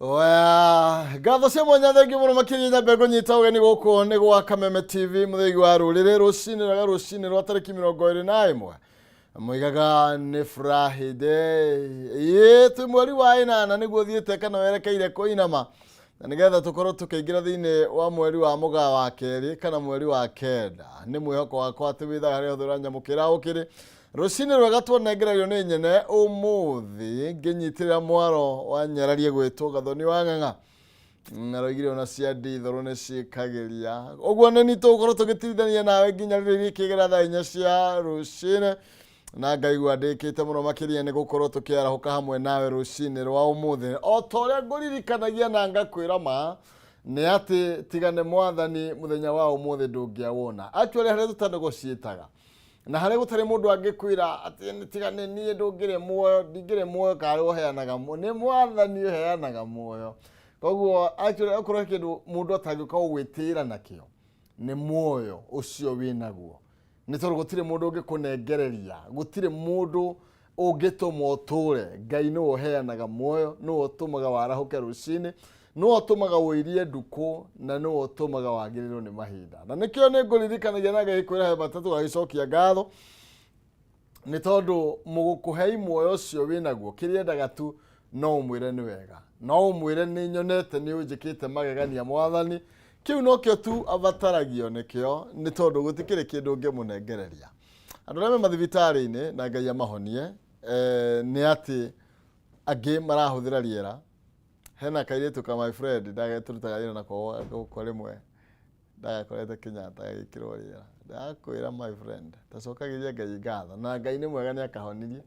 Oya, ngatho cia mwanya, thengiũ mũno makĩria. Nyambe ngũnyita ũgeni gũkũ nĩ gwa Kameme TV, mũthĩgi wa rũrĩrĩ, rũcinĩ rwega, rũcinĩ rwa tarĩki 21. Moigaga nĩ Friday, ĩĩ twĩ mweri wa ĩnana nĩguo thiĩte kana werekeire kũinama, na nĩgetha tũkorwo tũkĩingĩra thĩinĩ wa mweri wa mũgaa wa kerĩ kana mweri wa kenda. Nĩ mwĩhoko wakwa atĩ wĩthaga harĩa hothe ũranyamũkĩra ũkĩrĩ. Rũcinĩ rwega twanengererio nĩ nyene ũmũthĩ ngĩnyitĩrĩra mwaro wa nyararie gwĩtwo Gathoni wa Ng'ang'a, aroigire ona cia ndithũrũ nĩ ciĩkagĩria ũguo. Nĩ ni tũgũkorwo tũgĩtirithania nawe nginya rĩrĩa ikĩgera thaa 4 cia rũcinĩ, na ngaigua ndĩkĩte mũno makĩria nĩ gũkorwo tũkĩarahũka hamwe nawe rũcinĩ rwa ũmũthĩ. O ta ũrĩa ngũririkanagia na ngakwĩra, ma nĩ atĩ tiga nĩ Mwathani, mũthenya wa ũmũthĩ ndũngĩawona. Actually, harĩa tũtanegotiataga na harĩa gũtarĩ mũndũ angĩkwĩra atĩ tiga nĩ niĩ ndũngĩrĩ muoyo, ndingĩrĩ muoyo, karĩ ũheanaga muoyo, nĩ Mwathani ũheanaga muoyo. Koguo actually, okorwo he kĩndũ mũndũ atangĩũka gũgwĩtĩĩra nakĩo, nĩ muoyo ũcio wĩnaguo, nĩ tondũ gũtirĩ mũndũ ũngĩkũnengereria, gũtirĩ mũndũ ũngĩtũma ũtũre. Ngai nĩwe ũheanaga muoyo, nĩwe ũtũmaga warahũke rũcinĩ, nĩwe ũtũmaga ũirie ndukũ, na nĩwe ũtũmaga wagĩrĩrwo nĩ mahinda. Na nĩkĩo nĩ ngũririkanagia na ngagĩkwĩra he bata tũgagĩcokia ngatho, nĩ tondũ mũgũkũhei muoyo ũcio wĩnaguo, kĩrĩa endaga tu no ũmwĩre nĩ wega, no ũmwĩre nĩ nyonete nĩ ũnjĩkĩte magegania, Mwathani. Kĩu nokĩo tu abataragio nĩkĩo, nĩ tondũ gũtikĩrĩ kĩndũ ũngĩmũnengereria. Andũ arĩa me mathibitarĩ-inĩ, na Ngai amahonie, nĩ atĩ angĩ marahũthĩra rĩera. Hena kairĩtu ka my friend ndagĩtũrutaga wĩra nako gũkũ, rĩmwe ndagakorete Kenyatta gagĩkĩrwo rĩera. Ndakwĩra, my friend, tacokagĩria Ngai ngatho, na Ngai nĩ mwega, nĩ akahonirie.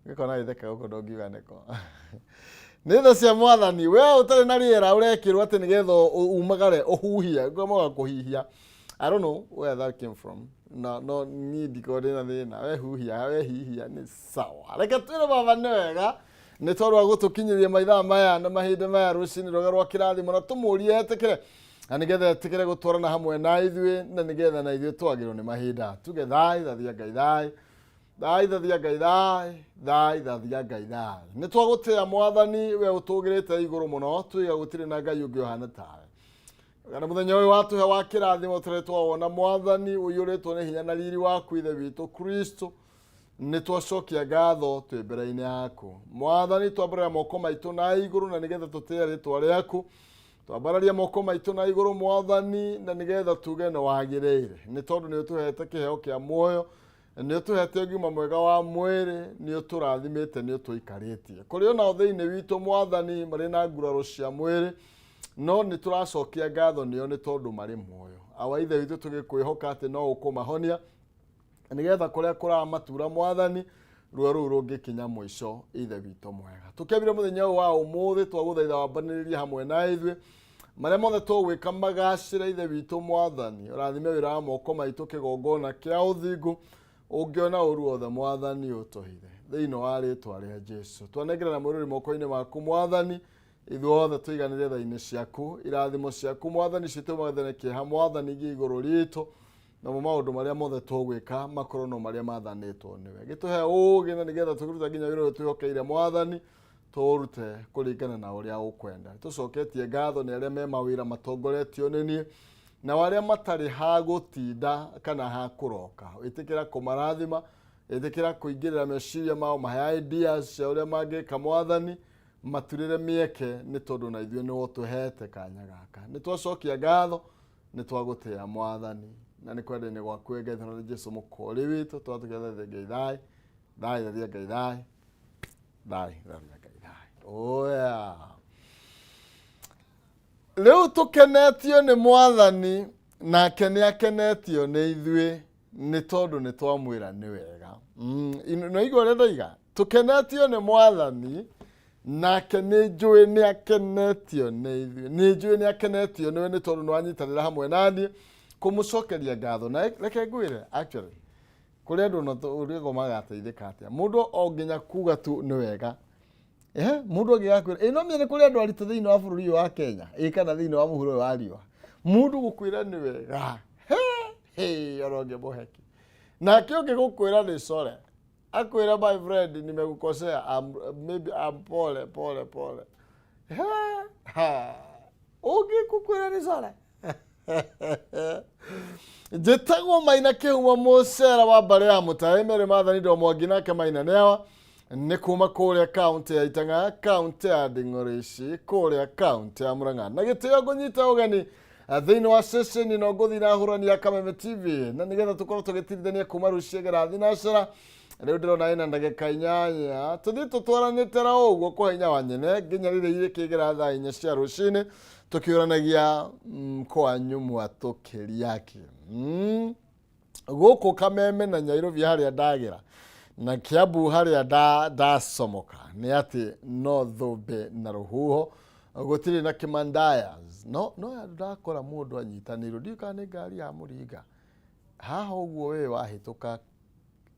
Ũngĩkona gĩtheka gũkũ, ndũngiuga nĩko nĩ tha cia Mwathani. We ũtarĩ na rĩera ũrekĩrwo atĩ nĩgetha umagare ũhuhie, ngomaga kũhihia. I don't know where that came from. No niĩ ndikorwo ndĩna thĩna. We huhia, we hihia, nĩ sawa. Reke twĩre Baba nĩ wega nĩ tondũ wa gũtũkinyĩria maithaa maya na mahinda maya, rũcinĩ rwega rwa kĩrathimo, na tũmũrie etĩkĩre na nĩgetha etĩkĩre gũtwarana hamwe na ithuĩ, na nĩgetha na ithuĩ twagĩrwo nĩ mahinda. Tuge thai thathia Ngai, thai thai thathia Ngai, thai thai thathia Ngai, thai. Nĩ twagũtĩa, Mwathani, we ũtũgĩrĩte igũrũ mũno. Tuiga gũtirĩ na Ngai ũngĩ ũhana tawe. Kana mũthenya ũyũ watũhe wa kĩrathimo tũrĩ twawona, Mwathani, ũiyũrĩtwo nĩ hinya na riri waku, Ithe witũ Kristo, nĩ twacokia ngatho twĩ mbere-inĩ yaku, Mwathani. Twambararia moko maitũ na igũrũ na nĩgetha tũtĩe rĩtwa rĩaku. Twambararia moko maitũ na igũrũ, Mwathani, na nĩgetha tuge nĩ wagĩrĩire, nĩ tondũ nĩ ũtũhete kĩheo kĩa muoyo, nĩ ũtũhete ũgima mwega wa mwĩrĩ, nĩ ũtũrathimĩte, nĩ ũtũikarĩtie. Kũrĩ onao thĩinĩ witũ, Mwathani, marĩ na nguraro cia mwĩrĩ, no nĩ tũracokia ngatho nĩo nĩ tondũ marĩ muoyo. Awa Ithe witũ, tũgĩkwĩhoka atĩ no ũkũmahonia, nĩgetha kũrĩa kũramatura, Mwathani, ruo rũu rũngĩkinya mũico. Ithe witũ mwega, tũkĩambire mũthenya ũyũ wa ũmũthĩ, twagũthaitha wambanĩrĩrie hamwe na ithuĩ, marĩa mothe tũgwĩka magacĩre. Ithe witũ Mwathani, ũrathime wĩra wa moko maitũ, kĩgongona kĩa ũthingu. Ũngĩona ũru wothe, Mwathani, ũtũhithe thĩinĩ wa rĩtwa rĩa Jesu. Twanengerana mwĩrĩ moko-inĩ maku, Mwathani. Ithuothe tũiganĩre tha-inĩ ciaku. Irathimo ciaku, Mwathani, citũmathene kĩeha, Mwathani, gĩ igũrũ ritũ, namo maũndũ marĩa mothe tũgwĩka makorwo no marĩa mathanĩtwo nĩwe. Gĩtũhe ũũgĩ na nĩgetha tũkĩruta nginya wĩra ũyũ twĩhokeire, Mwathani, tũũrute kũringana na ũrĩa ũkwenda. Tũcoketie ngatho nĩ arĩa me mawĩra matongoretio nĩ niĩ, nao arĩa matarĩ ha gũtinda kana ha kũroka, ĩtĩkĩra kũmarathima, ĩtĩkĩra kũingĩrĩra meciria mao, mahe ideas cia ũrĩa mangĩka. Mwathani, maturĩre mĩeke, nĩ tondũ na ithuĩ nĩwe ũtũhete kanya gaka. Nĩ twacokia ngatho, nĩ twagũtĩa, Mwathani, na nĩ kwenda-inĩ gwaku, Ngai nĩ Jesu mũkũũri witũ twatũgetha. Ngai thai thai thathia Ngai, thai thai thathia Ngai, thai. Oya, rĩu tũkenetio nĩ Mwathani, nake nĩ akenetio nĩ ithuĩ, nĩ tondũ nĩ twamwĩra nĩ wega. No igua ũrĩa ndoiga, tũkenetio nĩ Mwathani, nake nĩ njũĩ nĩ akenetio nĩ ithuĩ, nĩ njũĩ nĩ akenetio nĩwe, nĩ tondũ nĩ wanyitanĩra hamwe naniĩ kũmũcokeria ngatho. Na reke ngwĩre, actually, kũrĩ andũ ona ũrĩgo magateithĩka atĩa mũndũ o nginya kuga tu nĩ wega. Mũndũ angĩgakwĩra ĩ no mĩene, kũrĩ andũ aritũ thĩinĩ wa bũrũri ũyũ wa Kenya, ĩ kana thĩinĩ wa mũhuro ũyũ wa riũa, mũndũ gũkwĩra nĩ wega, he ona ũngĩmũheki nake ũngĩ gũkwĩra nĩ sorry, akwĩra, "My friend, nimekukosea, maybe I'm pole pole pole." Ũngĩkũkwĩra nĩ core. Njĩtagwo Maina Kĩhumo, mũcera wa mbarĩ ya Mũtaĩ Mary Mathani ndo Mwangi, nake Maina nĩawa nĩ kuma kũrĩa kaunti ya Itang'a, kaunti ya Nding'orici, kũrĩa kaunti ya Murang'a. Na gĩtĩo ngũnyita ũgeni thĩinĩ wa ceceni ĩno ngũthiĩ na hũrani ya Kameme TV, na nĩgetha tũkorwo tũgĩtirithania kuma rũciĩ thinacera. Rĩu ndĩrona ĩna ndagĩka 8, tũthiĩ tũtwaranĩte ra ũguo kwa hinya wa nyene nginya rĩrĩa irĩkĩgera thaa 4 cia rũcinĩ, tũkĩũranagia kwanyu mwatũkĩria kĩ gũkũ Kameme na Nyairobi harĩa ndagĩra na Kiambu harĩa ndacomoka nĩ atĩ no thũmbĩ na rũhuho, gũtirĩ na kĩmandayas. No ndakora mũndũ anyitanĩirwo, ndiũĩ kana nĩ ngari ya mũringa haha ũguo we wahĩtũka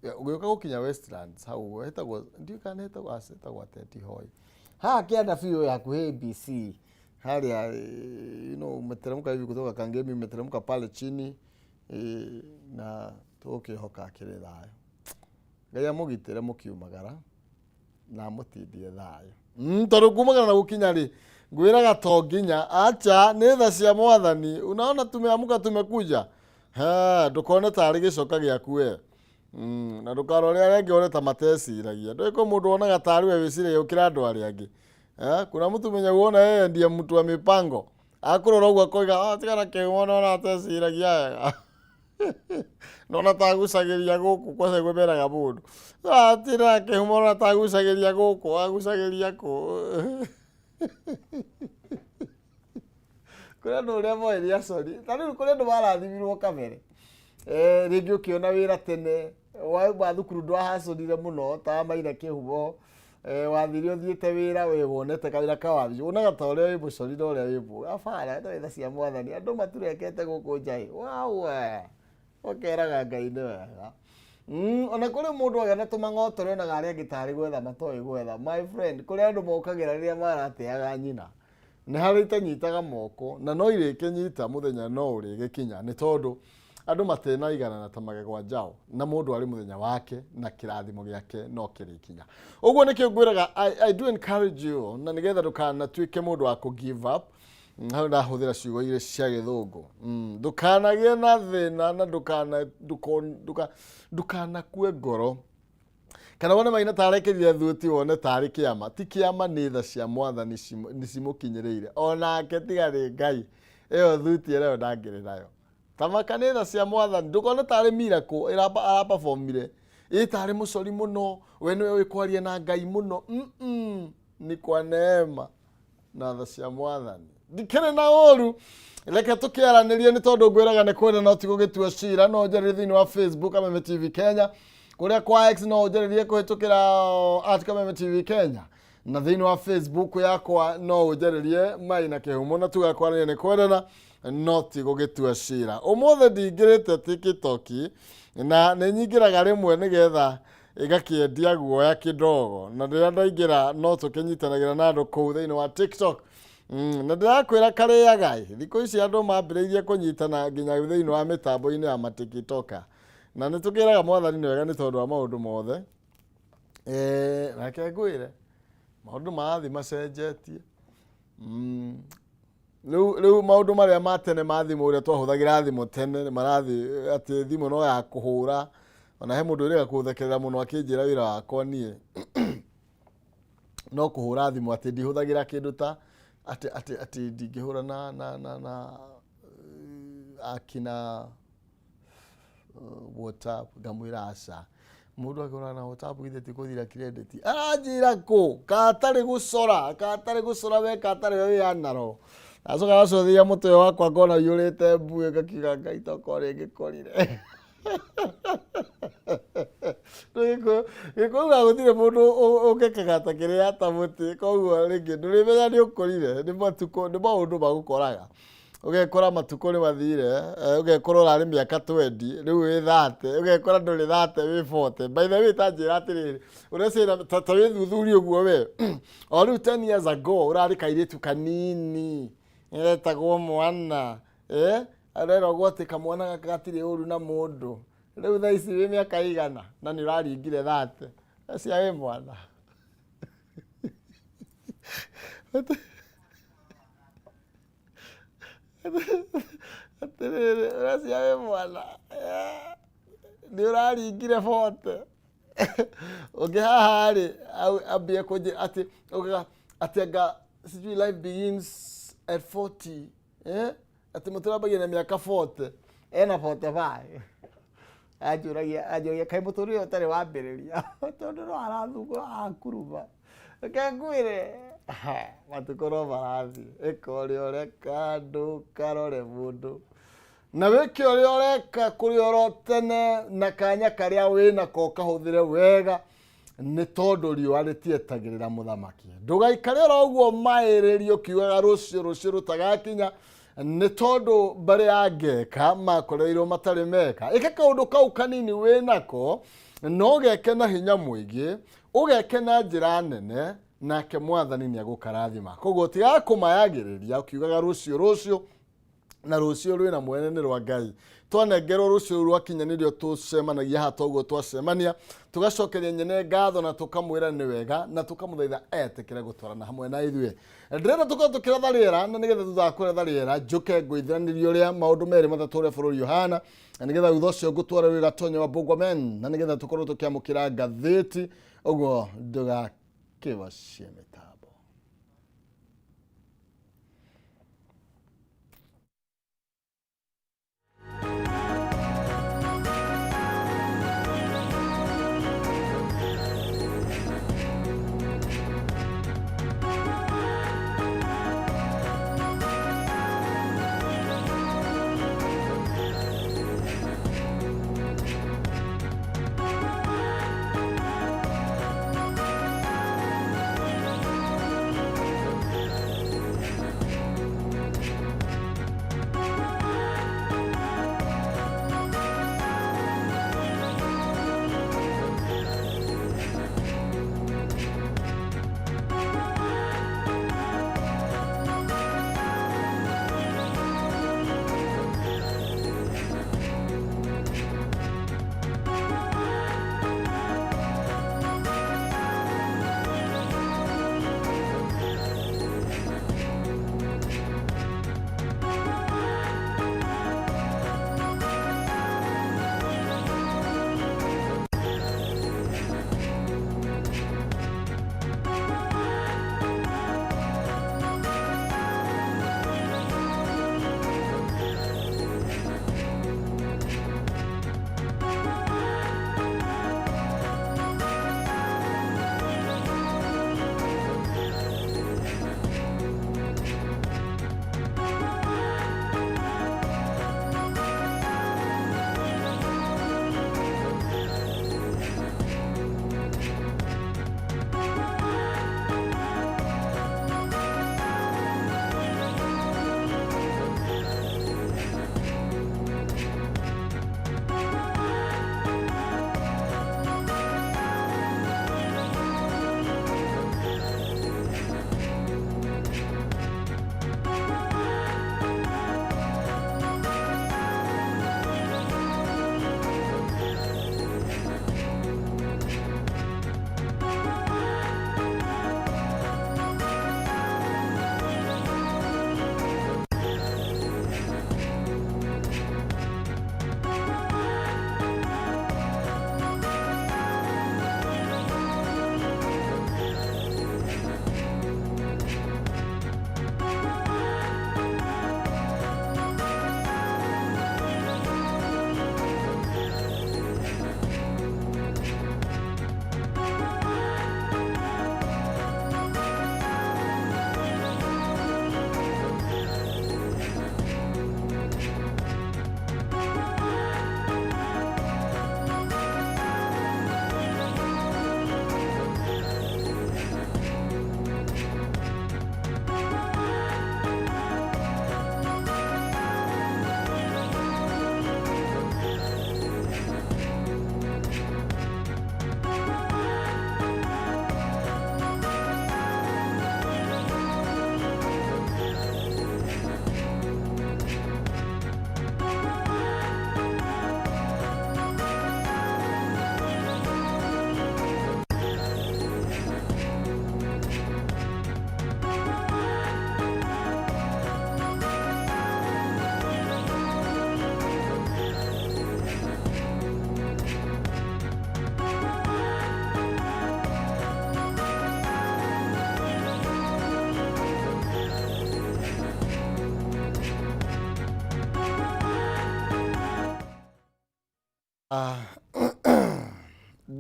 ũgĩũka gũkinya Westlands hau ũguo hetagwo, ndiũĩ kana hetagwo, aca, hetagwo atĩa, Tihoi haha kĩanda biũ hakuhĩ ABC. Harĩa umeteremka hivi kutoka Kangemi, umeteremka pale chini, na tũgũkĩhoka akĩrĩ thayũ. Ngai amũgitĩre mũkiumagara na amũtindie thayũ. Tondũ kumagara na gũkinya rĩ, ngwĩraga to nginya acha nĩ tha cia Mwathani. Unaona tumeamuka tumekuja. He, ndũkone tarĩ gĩcoka gĩaku we. Na ndũkarore arĩa angĩ one ta mateciragia. Ndũĩ kwĩ mũndũ wonaga tarĩ we wĩciragia gũkĩra andũ arĩa angĩ. Eh, kuna mtu mwenye uona yeye ndiye mtu wa mipango. Akũrora ũguo akoiga, "Ah, tigana kĩhumo, nona ateciragia wega. Nona tagucagĩria gũkũ," kwaca iguo meraga mũndũ. "Ah, tira kĩhumo, nona tagucagĩria gũkũ, agucagĩria kũ?" Kũrĩ andũ ũrĩa moĩ nĩ acori. Ta rĩu kũrĩ andũ marathimirwo kabere. Rĩngĩ ũkĩona wĩra tene, wauma thukuru ndwahacũrire mũno ta Maina Kĩhumo, wathire ũthiĩte wĩra, we wonete kawĩra ka wabici, wonaga ta ũrĩa wĩ mũcori na ũrĩa wĩ mũgĩ. Abara, nĩ tha cia Mwathani, andũ maturekete gũkũ nja ĩ. Wawe, ũkeraga Ngai nĩ wega. Ona kũrĩ mũndũ agĩa na tũmang'otore onaga arĩa angĩ tarĩ gwetha matoĩ gwetha. My friend, kũrĩ andũ mokagĩra rĩrĩa marateaga nyina. Nĩ harĩ itanyitaga moko, na no irĩkĩnyita mũthenya no ũrĩgĩkinya, nĩ tondũ andũ matinaiganana ta magego njaũ, na mũndũ arĩ mũthenya wake na kĩrathimo gĩake no kĩrĩkinya. Ũguo nĩkĩo ngwĩraga, I do encourage you, na nĩgetha ndũkanatuĩke mũndũ wa kũ give up. Hau ndahũthĩra ciugo igĩrĩ cia gĩthũngũ. Ndũkanagĩe na thĩna na ndũkanakue ngoro, kana wone Maina tarekĩrire thuti wone tarĩ kĩama. Ti kĩama, nĩ tha cia Mwathani nĩ cimũkinyĩrĩire. Onake tiga nĩ Ngai, ĩyo thuti ĩrĩa ndangĩrĩ nayo. Tamaka nĩ tha cia Mwathani. Ndũkone tarĩ miracle arapafomire, ĩ tarĩ mũcori mũno, we nĩwe ũĩ kwaria na Ngai mũno. Ni kwa neema na tha cia Mwathani. Ndikĩrĩ na ũru, reke tũkĩaranĩrie, nĩ tondũ ngwĩraga nĩ kwenda no ti gũgĩtua cira. No ũnjarĩrie thĩinĩ wa Facebook Kameme TV Kenya, kũrĩa kwa X no ũnjarĩrie kũhĩtũkĩra @KamemeTV Kenya, na thĩinĩ wa Facebook yakwa no ũnjarĩrie Maina Kĩhumo, na tugakwaranĩria. Nĩ kwendana no ti gũgĩtua cira. Ũmũthĩ ndingĩrĩte TikTok, na nĩ nyingĩraga rĩmwe nĩgetha ĩgakĩendia guoya kidogo, na rĩrĩa ndaingĩra no tũkĩnyitanagĩra na andũ kũu thĩinĩ wa TikTok. Na ndĩrakwĩra karĩaga ĩ, thikũ ici andũ mambĩrĩirie kũnyitana nginya thĩinĩ wa mĩtambo-inĩ ya matikitoka, na nĩ tũkĩraga Mwathani nĩ wega nĩ tondũ wa maũndũ mothe. Reke ngwĩre maũndũ marathiĩ macenjetie. Rĩu maũndũ marĩa ma tene ma thimũ, ũrĩa twahũthagĩra thimũ tene, nĩ marathiĩ atĩ thimũ no ya kũhũra. Ona he mũndũ ũrĩga kũthekerera mũno akĩnjĩra wĩra wakwa niĩ no kũhũra thimũ, atĩ ndihũthagĩra kĩndũ ta atĩ ndingĩhũra na akina WhatsApp. Ngamwĩra aca, mũndũ akĩhũra na WhatsApp githĩ ti kũthira credit? Aranjĩra kũ katarĩ gũcora, katarĩ gũcora we, katarĩ we wĩ anaro. Acoka gacũthĩria mũtwe wakwa ngona ũiyũrĩte mbuĩ, ngakiuga Ngai tokorwo rĩngĩ korire gĩkũyũ ga gũtirĩ mũndũ ũngĩkĩgata kĩrĩa ta mũtĩ, koguo rĩngĩ ndũrĩmenya nĩ ũkũrire. Nĩ matukũ, nĩ maũndũ magũkoraga, ũgekora matukũ nĩ mathire, ũgekora ũrarĩ mĩaka 20, rĩu wĩ 30, ũgekora ndũrĩ 30, wĩ 40. By the way, ta njĩra atĩrĩrĩ, ũreciria ta wĩthuthurie ũguo we, o rĩu 10 years ago ũrarĩ kairĩtu kanini getagwo mwana, areragwo atĩ kamwana gaka gatirĩ ũru na mũndũ. Rĩu thaa ici wĩ mĩaka igana na nĩ ũraringire 30, cia wĩ mwana. Atĩrĩrĩ, ũracia wĩ mwana nĩ ũraringire bote ũngĩ haha rĩ, ambie kũnjĩra atĩ ũgaga atĩ anga sijui life begins at 40, eh? Atĩ mũtũrambagia na mĩaka 40, ena 45. Anjũragia kaĩ mũtũrĩre ũtarĩ wambĩrĩria, tondũ no arathungũra akuruma. Reke ngwĩre, matukũ no marathiĩ. Ĩka ũrĩa ũreka, ndũkarore mũndũ, na wĩke ũrĩa ũreka kũrĩ oro tene, na kanya karĩa wĩnako kahũthĩre wega, nĩ tondũ riũa rĩtietagĩrĩra mũthamaki. Ndũgaikare oro ũguo maĩrĩrio ũkiugaga rũciũ, rũciũ rũtagakinya, nĩ tondũ mbarĩ ya ngeka makoreirwo matarĩ meka. Ĩka kaũndũ kau kanini wĩnako, no geke na hinya mũingĩ, ũgeke na njĩra nene, nake mwathani nĩ agũkarathima. Koguo tigaga kũmayagĩrĩria ũkiugaga rũciũ, rũciũ, na rũciũ rwĩna mwene, nĩ rwa Ngai. Twanengerwo rũciũ rũu rwakinyanĩrio, tũcemanagia haha toguo twacemania, tũgacokeria nyene ngatho na tũkamwĩra nĩ wega, na tũkamũthaitha etĩkĩre gũtwarana hamwe na ithuĩ. Ndĩrenda tũkorwo tũkĩratha rĩera, na nĩgetha thutha wa kũratha rĩera njũke ngũithiranĩrie ũrĩa maũndũ merĩ matatũ ũrĩa bũrũri ũhana, na nĩgetha thutha ũcio ngũtware wĩ gatonya wa Bũgwamen, na nĩgetha tũkorwo tũkĩamũkĩra ngathĩti. Ũguo ndũgakĩwacie mĩtambo.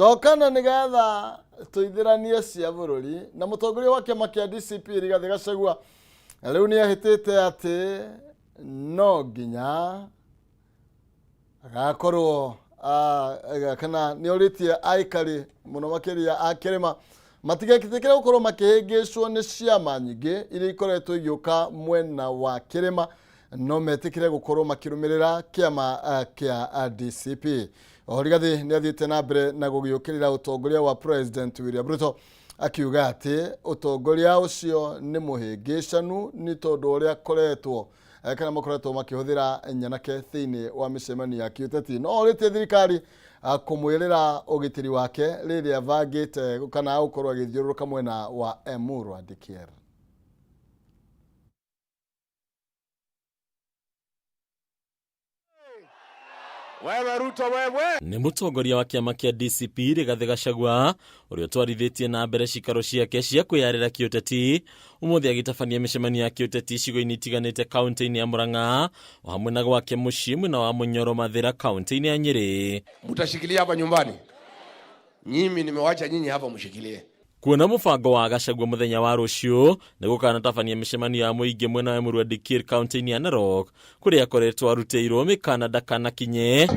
Ndokana nĩgetha tũithĩranie cia bũrũri. Na mũtongoria wa kĩama kĩa DCP Rigathĩ Gachagua rĩu nĩ ehĩtĩte atĩ no nginya agakorwo kana nĩ orĩtie aikari mũno makĩria a kĩrĩma matigetĩkĩre gũkorwo makĩhĩngĩcwo nĩ ciama nyingĩ iria ikoretwo igĩũka mwena wa kĩrĩma, no metĩkĩre gũkorwo makĩrũmĩrĩra kĩama kĩa DCP. Oho Rigathĩ nĩ athiĩte na mbere na gũgĩũkĩrĩra ũtongoria wa President William Ruto, akiuga atĩ ũtongoria ũcio nĩ mũhĩngĩcanu nĩ tondũ ũrĩa akoretwo kana makoretwo makĩhũthĩra nyanake thĩinĩ wa mĩcemanio ya kĩũteti. No orĩtie thirikari kũmwĩrĩra ũgitĩri wake rĩrĩa abangĩte kana gũkorwo agĩthiũrũrũka mwena wa Emurua Dikirr. Wewe Ruto wewe. Nĩ mũtongoria wa kĩama kĩa DCP Rigathĩ Gachagua ũrĩa ũtwarithĩtie na mbere cikaro ciake cia kwĩyarĩra kĩũteti, ũmũthĩ agĩtabania mĩcemanio ya kĩũteti icigo-inĩ itiganĩte kaunti-inĩ ya Murang'a o hamwe na gwake mũciĩ mwena wa Munyoro Mathĩra kaunti-inĩ ya Nyĩrĩ. Mtashikilia hapa nyumbani. Nyinyi nimewacha nyinyi hapa mshikilie. Kuona mũbango wa Gachagua mũthenya wa rũciũ nĩ gũkanatabania mĩcemanio ya mũingĩ mwena wa Emurua Dikirr kaunti-inĩ ya Narok kũrĩa akoretwo arutĩirwo mĩkana ndakanakinye.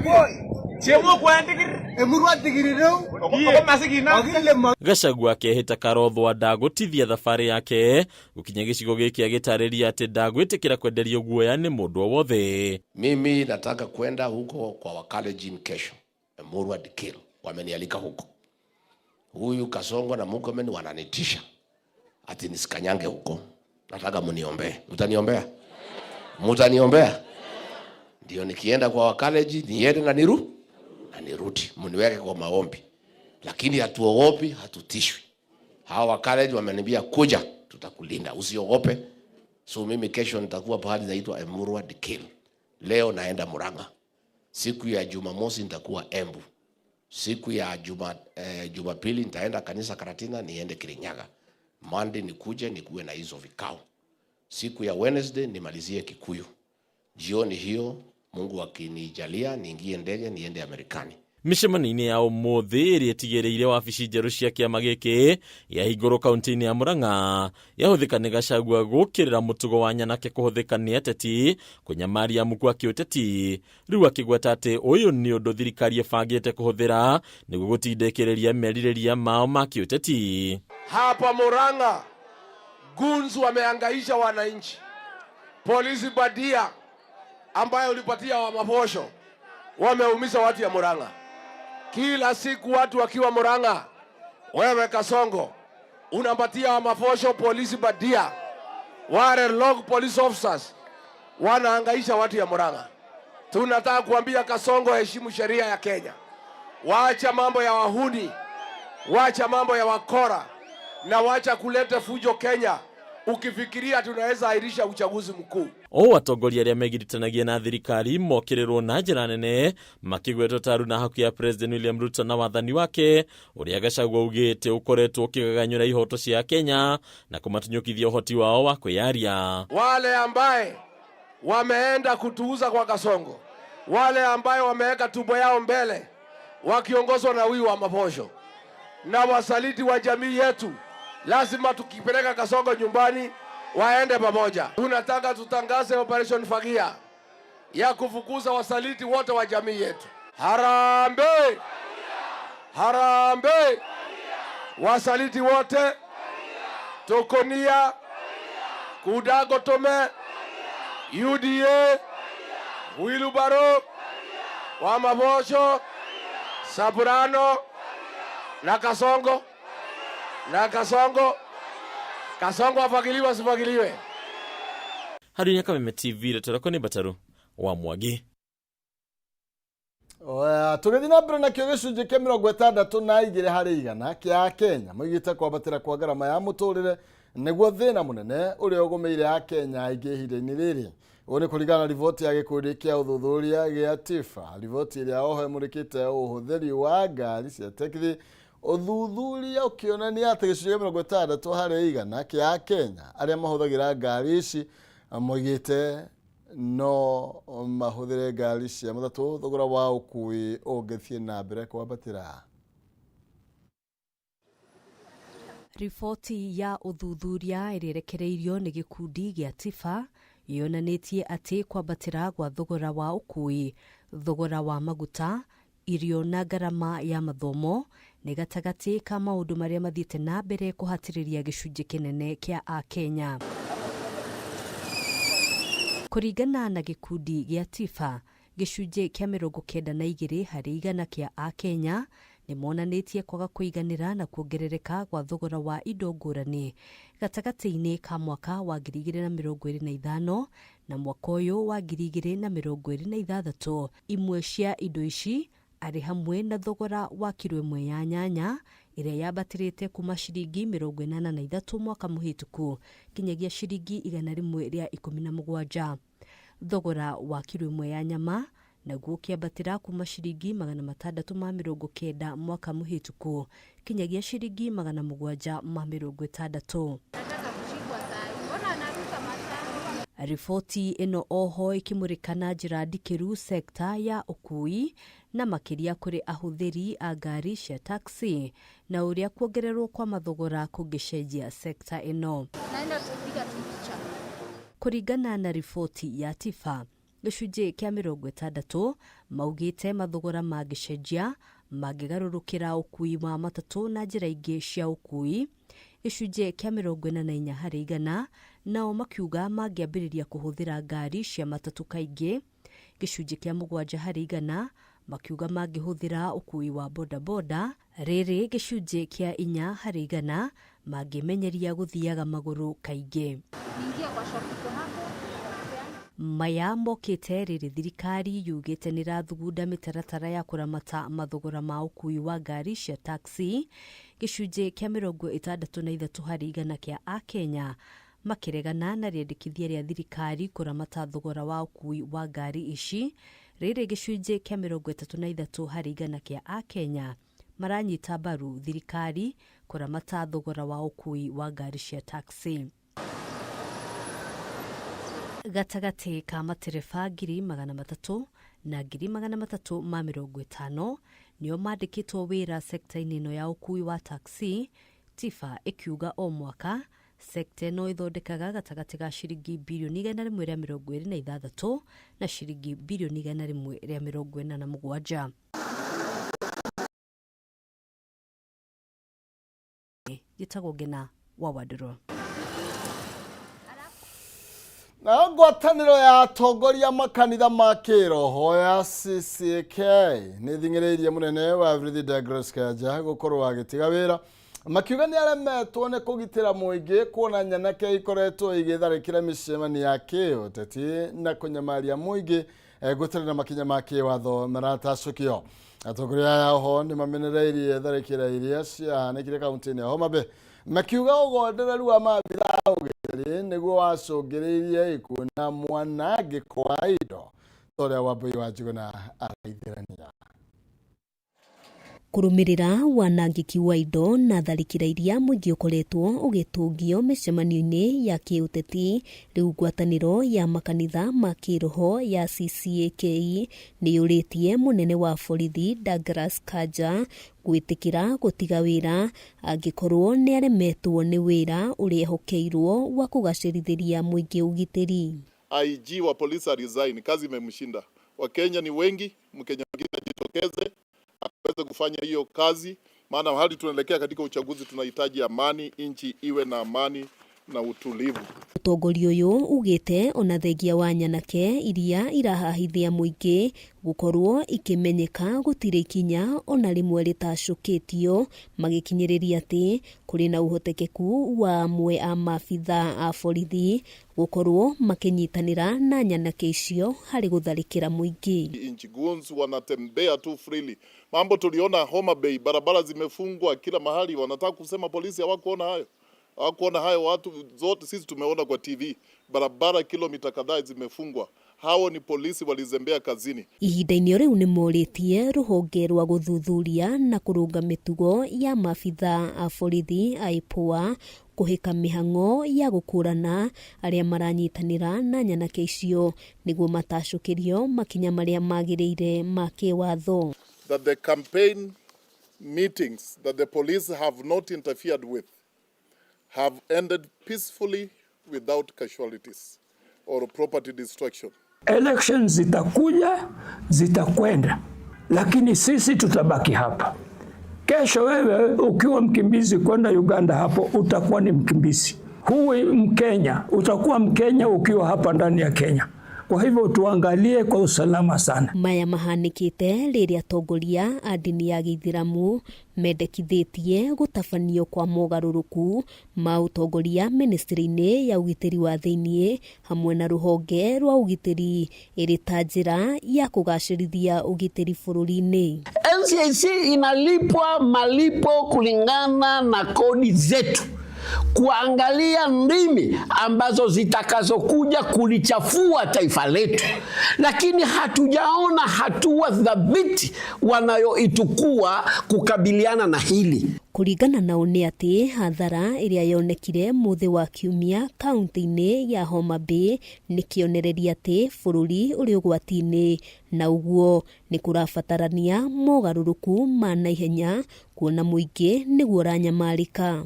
Gachagua akehĩta Karothwa ndagũtithia thabarĩ yake gũkinya gĩcigo gĩkĩ, agĩtarĩria atĩ ndagwĩtĩkĩra kwenderio guoya nĩ mũndũ o wothe. Mimi nataka kwenda huko kwa Wakalenjin kesho. Emurua Dikirr wamenialika huko. Huyu Kasongo na Murkomen wananitisha ati nisikanyange huko. Nataka mniombee. Mtaniombea? Mtaniombea? Ndio nikienda kwa Wakalenjin niende na niru na nirudi. Mniweke kwa maombi. Lakini hatuogopi, hatutishwi. Hawa Wakalenjin wameniambia kuja, tutakulinda, usiogope. So mimi kesho nitakuwa pahali inaitwa Emurua Dikirr. Leo naenda Murang'a. Siku ya Jumamosi nitakuwa Embu. Siku ya Jumapili nitaenda kanisa Karatina, niende Kirinyaga. Monday nikuje nikuwe na hizo vikao. Siku ya Wednesday nimalizie Kikuyu. Jioni hiyo Mungu akinijalia niingie ndege niende Amerikani. Mĩcemanio-inĩ ya ũmũthĩ ĩrĩa ĩtigĩrĩire wabici njerũ cia kĩama gĩkĩ yahingũrwo kaunti-inĩ ya Murang'a yahũthĩka nĩ Gachagua gũkĩrĩra mũtugo wa nyanake kũhũthĩka nĩ ateti kũnyamaria muku wa kĩũteti, rĩu akĩgweta atĩ ũyũ nĩ ũndũ thirikari ĩbangĩte kũhũthĩra nĩguo gũtindĩkĩrĩria merirĩria mao ma kĩũteti. Hapa Murang'a goons wamehangaisha wananchi. Polisi badia ambayo ulipatia wa maposho wameumiza watu ya Murang'a. Kila siku watu wakiwa Murang'a, wewe Kasongo unapatia wa maposho polisi badia, wale rogue police officers wanahangaisha watu ya Murang'a. Tunataka kuambia Kasongo, heshimu sheria ya Kenya, waacha mambo ya wahuni, wacha mambo ya wakora na wacha kuleta fujo Kenya, ukifikiria tunaweza ahirisha uchaguzi mkuu. O atongoria arĩa megiritanagia na thirikari mokĩrĩrwo na njĩra nene makĩgwetwo ta na haku ya President William Ruto na wathani wake ũrĩa Gachagua augĩte ũkoretwo ũkĩgaganyũra ihoto cia Kenya na kũmatunyũkithia ũhoti wao wa kwĩyaria. Wale ambaye wameenda kutuuza kwa Kasongo, wale ambaye wameweka tumbo yao mbele wakiongozwa na huyu wa maposho na wasaliti wa jamii yetu, lazima tukipeleka Kasongo nyumbani waende pamoja. Tunataka tutangaze Operation Fagia ya kufukuza wasaliti wote wa jamii yetu. Harambee! Harambee! Wasaliti wote, Tokonia, Kudago Tome, UDA, Wheelbarrow, Wamabosho, Saburano na Kasongo. Na Kasongo. Kasongo afagiliwe asifagiliwe. Harĩ Kameme TV, rĩtwa nĩ Bataru wa Mwangi. Tũgĩthiĩ na mbere nakĩo gĩcunjĩ kĩa 62% kĩa Kenya moigĩte kwambatĩra kwa ngarama ya mũtũrĩre nĩguo thĩna mũnene ũrĩa ũgũmĩire Akenya aingĩ ihinda-inĩ rĩrĩ. Ũũ nĩ kũringana na riboti ya gĩkundi kĩa ũthuthuria gĩa TIFA, riboti ĩrĩa oho ĩmũrĩkĩte ũhũthĩri wa ngari cia tekithi, ũthuthuria ũkĩonania atĩ gĩcunjĩ kĩa 60% kĩa Akenya arĩa mahũthagĩra ngari ici moigĩte no mahũthĩre ngari cia matatũ thogora wa ũkui ũngĩthiĩ na mbere kwambatĩra. Riboti ya ũthuthuria ĩrĩa ĩrekereirio nĩ gĩkundi gĩa TIFA yonanĩtie atĩ kwambatĩra gwa thogora wa ũkui, thogora wa maguta, irio na ngarama ya mathomo nĩ gatagatĩ ka maũndũ marĩa mathiĩte na mbere kũhatĩrĩria gĩcunjĩ kĩnene kĩa Akenya. Kũringana na gĩkundi gĩa TIFA, gĩcunjĩ kĩa 92 harĩ igana kĩa Akenya nĩ monanĩtie kwaga kũiganĩra na kuongerereka gwa thogora wa indo ngũrani gatagatĩ-inĩ ka mwaka wa 2025 na mwaka ũyũ wa 2026. Imwe cia indo ici arĩ hamwe na thogora wa kiro ĩmwe ya nyanya ĩrĩa yambatĩrĩte kuma ciringi 83 mwaka mũhĩtũku kinyagia ciringi 117. Thogora wa kiro ĩmwe ya nyama naguo ũkĩambatĩra kuma ciringi 690 mwaka mũhĩtũku kinyagia ciringi 760. Riboti ĩno oho ĩkĩmũrĩka na njĩra ndikĩru sekta ya ũkui na makĩria kũrĩ ahũthĩri a ngari cia taxi na ũrĩa kuongererwo kwa mathogora kũngĩcenjia sekta ĩno. Kũringana na riboti ya TIFA, gĩcunjĩ kĩa 60 maugĩte mathogora mangĩcenjia mangĩgarũrũkĩra ũkui wa matatũ na njĩra ingĩ cia ũkui. Gĩcunjĩ kĩa 44 harĩ igana nao makiuga mangĩambĩrĩria kũhũthĩra ngari cia matatũ kaingĩ. Gĩcunjĩ kĩa 7 harĩ igana makiuga mangĩhũthĩra ũkui wa bodaboda, rĩrĩ gĩcunjĩ kĩa 4 harĩ igana mangĩmenyeria gũthiaga magũrũ kaingĩ. Maya mokĩte rĩrĩ thirikari yugĩte nĩrathugunda mĩtaratara ya kũramata mathogora ma ũkui wa ngari cia taxi. Gĩcunjĩ kĩa 63 harĩ igana kĩa Akenya makĩregana na rĩendekithia rĩa thirikari kũramata thogora wa ũkui wa ngari ici, rĩrĩ gĩcunjĩ kĩa 33 harĩ igana kĩa Akenya maranyita mbaru thirikari kũramata thogora wa ũkui wa ngari cia taxi. Gatagatĩ ka matereba 300,000 na 350,000 nĩo mandĩkĩtwo wĩra sekta-inĩ ĩno ya ũkui wa taxi. TIFA ĩkiuga o mwaka sekta ĩno ĩthondekaga gatagatĩ ga ciringi birioni 126 na ciringi birioni 147. Gĩtagwo Ngena wa Wandũrũ. Nayo ngwatanĩro ya atongoria makanitha ma kĩroho ya CCK nĩ thing'ĩrĩirie mũnene wa borithi Douglas Kanja gũkorwo agĩtiga wĩra, makiuga nĩ aremetwo nĩ kũgitĩra mũingĩ kuona nyanake ikoretwo igĩtharĩkĩra mĩcemanio ya kĩũteti na kũnyamaria mũingĩ gũtarĩ na makinya ma kĩwatho maratacũkio. Atongoria aya oho nĩ mamenereirie tharĩkĩra iria ciahanĩkire kaunti-inĩ ya Homa Bay, makiuga ũgondereru wa maabitha a ũgitĩri nĩguo wacũngĩrĩirie ikuũ na mwanangĩko wa indo ta ũrĩa Wambui wa Njuguna araithĩrania. Kũrũmĩrĩra wanangĩki wa indo na tharĩkĩra iria mũingĩ ũkoretwo ũgĩtũngio mĩcemanio-inĩ ya kĩũteti, rĩu ngwatanĩro ya makanitha ma kĩroho ya CCAK nĩ yũrĩtie mũnene wa borithi Douglas Kanja gwĩtĩkĩra gũtiga wĩra angĩkorwo nĩ aremetwo nĩ wĩra ũrĩa ehokeirwo wa kũgacĩrithĩria mũingĩ ũgitĩri. IG wa polisi resign, kazi imemshinda. Wakenya ni wengi, Mkenya mwingine ajitokeze aweze kufanya hiyo kazi, maana hali tunaelekea katika uchaguzi, tunahitaji amani, nchi iwe na amani na utulivu. Mũtongoria ũyũ ugĩte ona thengia wa nyanake iria irahahithia mũingĩ gũkorwo ikĩmenyeka gũtirĩ ikinya ona rĩmwe rĩtacũkĩtio, magĩkinyĩrĩria atĩ kũrĩ na ũhotekeku wa amwe a maabitha a borithi gũkorwo makĩnyitanĩra na nyanake icio harĩ gũtharĩkĩra mũingĩ. Inchi goons wanatembea tu freely. Mambo tuliona Homa Bay, barabara zimefungwa kila mahali, wanataka kusema polisi hawakuona hayo. Hawakuona hayo watu zote, sisi tumeona kwa TV, barabara kilomita kadhaa zimefungwa. Hao ni polisi walizembea kazini. Ihinda-inĩ rĩu nĩ morĩtie rũhonge rwa gũthuthuria na kũrũnga mĩtugo ya maabitha a borithi a IPOA kũhĩka mĩhang'o ya gũkũrana arĩa maranyitanĩra na nyanake icio nĩguo matacũkĩrio makinya marĩa magĩrĩire ma kĩwatho. That the campaign meetings that the police have not interfered with have ended peacefully without casualties or property destruction. Elections zitakuja, zitakwenda, lakini sisi tutabaki hapa. Kesho wewe ukiwa mkimbizi kwenda Uganda, hapo utakuwa ni mkimbizi. Huwi Mkenya, utakuwa Mkenya ukiwa hapa ndani ya Kenya. Kwa hivyo tuangalie kwa usalama sana. Maya mahanĩkĩte rĩrĩa atongoria a ndini ya gĩithĩramu mendekithĩtie gũtabanio kwa mogarũrũku ma ũtongoria ministry-inĩ ya ũgitĩri wa thĩiniĩ hamwe na rũhonge rwa ũgitĩri ĩrĩ ta njĩra ya kũgacĩrithia ũgitĩri bũrũri-inĩ. NCIC inalipwa malipo kulingana na kodi zetu kuangalia ndimi ambazo zitakazokuja kulichafua taifa letu, lakini hatujaona hatua thabiti wanayoitukua kukabiliana na hili. Kũringana nao nĩ atĩ hathara ĩrĩa yonekire mũthĩ wa kiumia kaunti-inĩ ya Homa Bay nĩ kĩonereria atĩ bũrũri ũrĩ ũgwati-inĩ na ũguo nĩ kũrabatarania mogarũrũku ma naihenya kuona mũingĩ nĩguo ũranyamarĩka.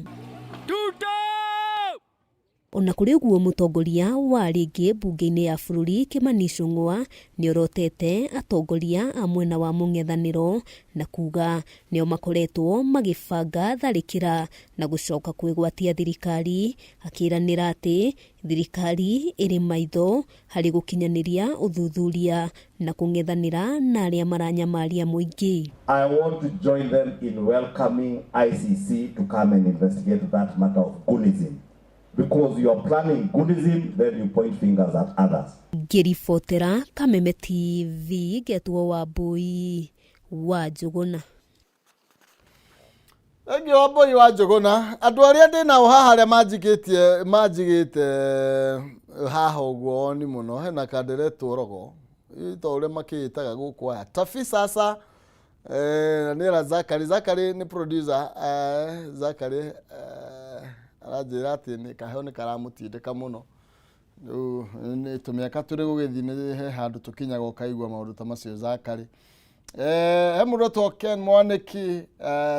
Ona kũrĩ ũguo, mũtongoria wa rĩngĩ mbunge-inĩ ya bũrũri Kimani Ichung'wa nĩorotete atongoria a mwena wa mũng'ethanĩro na kuga nĩo makoretwo magĩbanga tharĩkĩra na gũcoka kwĩgwatia thirikari, akĩranĩra atĩ thirikari ĩrĩ maitho harĩ gũkinyanĩria ũthuthuria na kũng'ethanĩra na arĩa maranyamaria mũingĩ. I want to join them in welcoming ICC to come and investigate that matter of Gunism. Because you are planning Gunism, then you point fingers at others. Ngĩribotera Kameme TV, ngetwo Wambui wa Njũgũna. Thengiũ, Wambui wa Njũgũna. Andũ arĩa ndĩ nao haha, arĩa manjigĩtie, manjigĩte haha ũguo oni mũno, hena kanderetwo rogo ta ũrĩa makĩĩtaga gũkũ aya tabi sasa, na nĩ era Zakari. Zakari nĩ producer. Zakari aranjĩra atĩ nĩ kaheo nĩ karamũtindĩka mũno. Rĩu nĩ tũmĩaka tũrĩ gũgĩthiĩ, nĩ he handũ tũkinyaga ũkaigua maũndũ ta macio. Zakari, he mũndũ etwo Ken Mwaniki,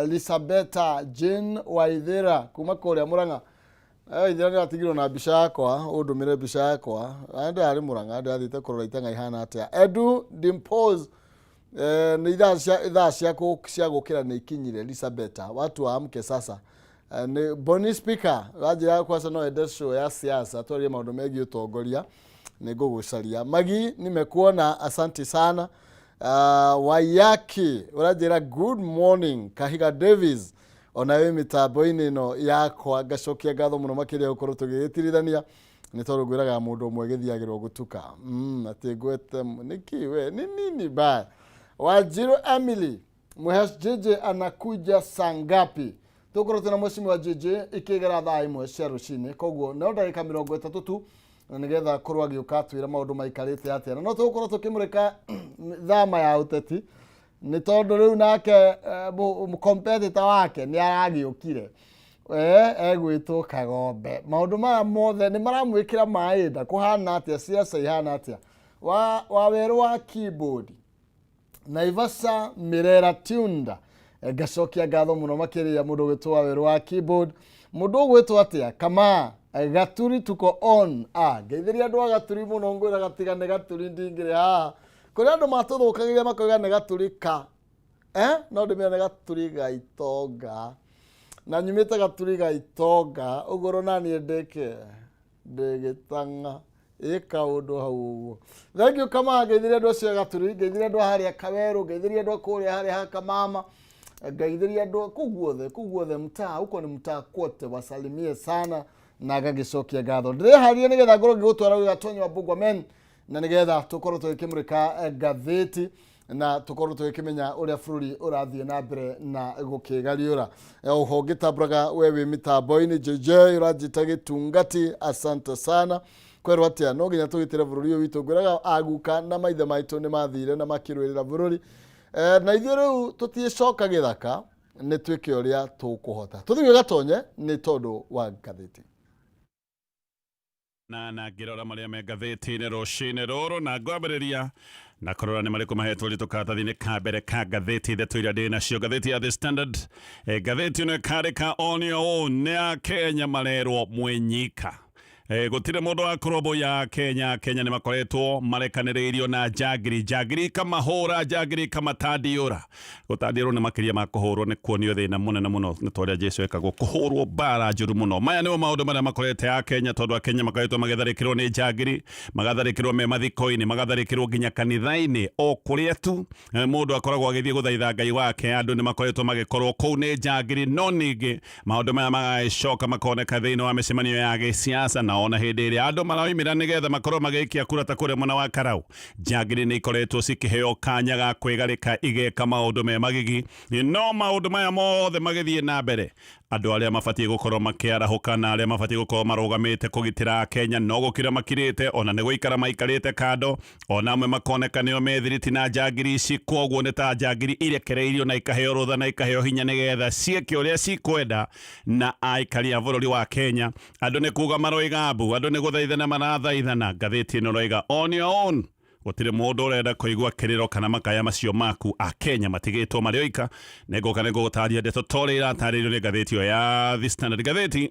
Elisabeta Jane Waithera kuma kũrĩa Mũrang'a. Waithera nĩ atigirwo na mbica yakwa, ũndũmĩre mbica yakwa. Na ndĩrarĩ Mũrang'a, ndĩrathiĩte kũrora itang'a ihana atĩa. Edu Dimpose, nĩ ithaa cia gũkĩra nĩ ikinyire. Elisabeta, watu waamke sasa. Nĩ Boni Speaker ranjĩra kwaca no ende show ya siasa, twarie maũndũ megiĩ ũtongoria, nĩ ngũgũcaria. Magi, nimekuona, asante sana. Wayaki ũranjĩra good morning. Kahiga Davis, ona wĩ mĩtambo-inĩ ĩno yakwa, ngacokia ngatho mũno makĩria gũkorwo tũgĩgĩtirithania, nĩ tondũ ngwĩraga mũndũ ũmwe gĩthiagĩrwo gũtuka, atĩ ngwete nĩkĩ we nĩ nini baya. Wanjiru Emily, Mhesh JJ anakuja saa ngapi? Tũkorwo twĩna Mheshimiwa JJ ikĩgera thaa 1 cia rũcinĩ, koguo no ndagĩka 30 tu na nĩgetha korwo agĩũka atwĩre maũndũ maikarĩte atĩa, na no tũgũkorwo tũkĩmũrĩka thama ya ũteti, nĩ tondũ rĩu nake competitor wake nĩ aragĩũkire, egwĩtwo Kagombe. Maũndũ maya mothe nĩ maramwĩkĩra maĩ nda, kũhana atĩa, siasa ihana atĩa. Wa werũ wa keyboard Naivasha Mirera Tunda, ngacokia ngatho mũno makĩria mũndũ ũgwĩtwo wa werũ wa keyboard. Mũndũ ũgwĩtwo atĩa, kama Gaturi, tuko on. Ngeithĩria andũ a Gaturi mũno, ngwĩra gatiga nĩ Gaturi ndingĩrĩ haha. Kũrĩ andũ matũthũkagĩria makoiga nĩ Gaturi ka, no ndĩmĩra nĩ Gaturi ga itonga, na nyumĩte Gaturi ga itonga ũguo naniĩ ndĩke ndĩgĩtang'a ĩ kaũndũ hau ũguo. Thank you kama, ngeithirie andũ acio a Gaturi, ngeithirie andũ a harĩa Kawerũ, ngeithirie andũ a kũrĩa harĩa ha Kamama, ngeithirie andũ kũu guothe, kũu guothe mtaa huko, ni mtaa kwote, wasalimie sana na ngagĩcokia ngatho. Ndĩreharia nĩgetha ngorwo ngĩgũtwara gwĩ Gatonyo wa Mbugua men, na nĩgetha tũkorwo tũgĩkĩmũrĩka ngathĩti na tũkorwo tũgĩkĩmenya ũrĩa bũrũri ũrathiĩ na mbere na gũkĩgariũra. Oho ngĩtambũraga we wĩ mĩtambo-inĩ, JJ ũranjĩta gĩtungati, asante sana. Kwerwo atĩa, no nginya tũgitĩre bũrũri ũyũ witũ. Ngwĩraga aguka na maithe maitũ nĩ mathire na makĩrũĩrĩra bũrũri, na ithuĩ rĩu tũtiĩcoka gĩthaka, nĩ twĩke ũrĩa tũkũhota. Tũthiĩ Gatonye nĩ tondũ wa ngathĩti. Na ngĩrora marĩa me ngathĩti-inĩ rũcinĩ rũrũ, na ngwambĩrĩria na kũrora nĩ marĩkũ mahetwo ũritũ karatathi-inĩ ka mbere ka ngathĩti ithatũ iria ndĩ nacio. Ngathĩti ya The Standard, ngathĩti ĩno ĩkandĩka, "On your own", nĩ ya Kenya marerwo mwenyika. Gũtirĩ mũndũ wa kũrũmbũiya Kenya. Kenya nĩ makoretwo marekanĩrĩirio na njangiri, njangiri ikamahũra, njangiri ikamatandĩũra. Gũtandĩũrwo nĩ makĩria ma kũhũrwo, nĩ kuonio thĩna mũnene mũno, nĩ ta ũrĩa Jesu ekagwo, kũhũrwo mbara njũru mũno. Maya nĩmo maũndũ marĩa makorete a Kenya, tondũ Akenya makoretwo magĩtharĩkĩrwo nĩ njangiri, magatharĩkĩrwo me mathiko-inĩ, magatharĩkĩrwo nginya kanitha-inĩ, o kũrĩa tu mũndũ akoragwo agĩthiĩ gũthaitha Ngai wake, andũ nĩ makoretwo magĩkorwo kũu nĩ njangiri. No ningĩ maũndũ maya magagĩcoka makoneka thĩinĩ wa mĩcemanio ya gĩsiasa, na ona hĩndĩ ĩrĩa andũ maraumĩra nĩgetha makorwo magĩikia kura ta kũrĩa mwena wa Karau, njangiri nĩ ikoretwo cikĩheo kanya ga kwĩgarĩka, igeka maũndũ me magigi. No maũndũ maya mothe magĩthiĩ na mbere, andũ arĩa mabatiĩ gũkorwo makĩarahũka na arĩa mabatiĩ gũkorwo marũgamĩte kũgitĩra Kenya no gũkira makirĩte, ona nĩ gũikara maikarĩte kando, ona amwe makoneka nĩo methiriti na njangiri ici. Kwoguo nĩ ta njangiri irekereirio na ikaheo rũtha na ikaheo hinya nĩgetha ciĩke ũrĩa cikwenda na aikari a bũrũri wa Kenya. Andũ nĩ kuga maroiga mbu, andũ nĩ gũthaithana marathaithana. Ngathĩti ĩno roiga, "On your own", gũtirĩ mũndũ ũrenda kũigua kĩrĩro kana makaya macio maku. Akenya matigĩtwo marĩ oika. Nĩngũka nĩngũgũtaria ndeto ta ũrĩa iratarĩrio nĩ ngathĩti ĩyo ya The Standard. Ngathĩti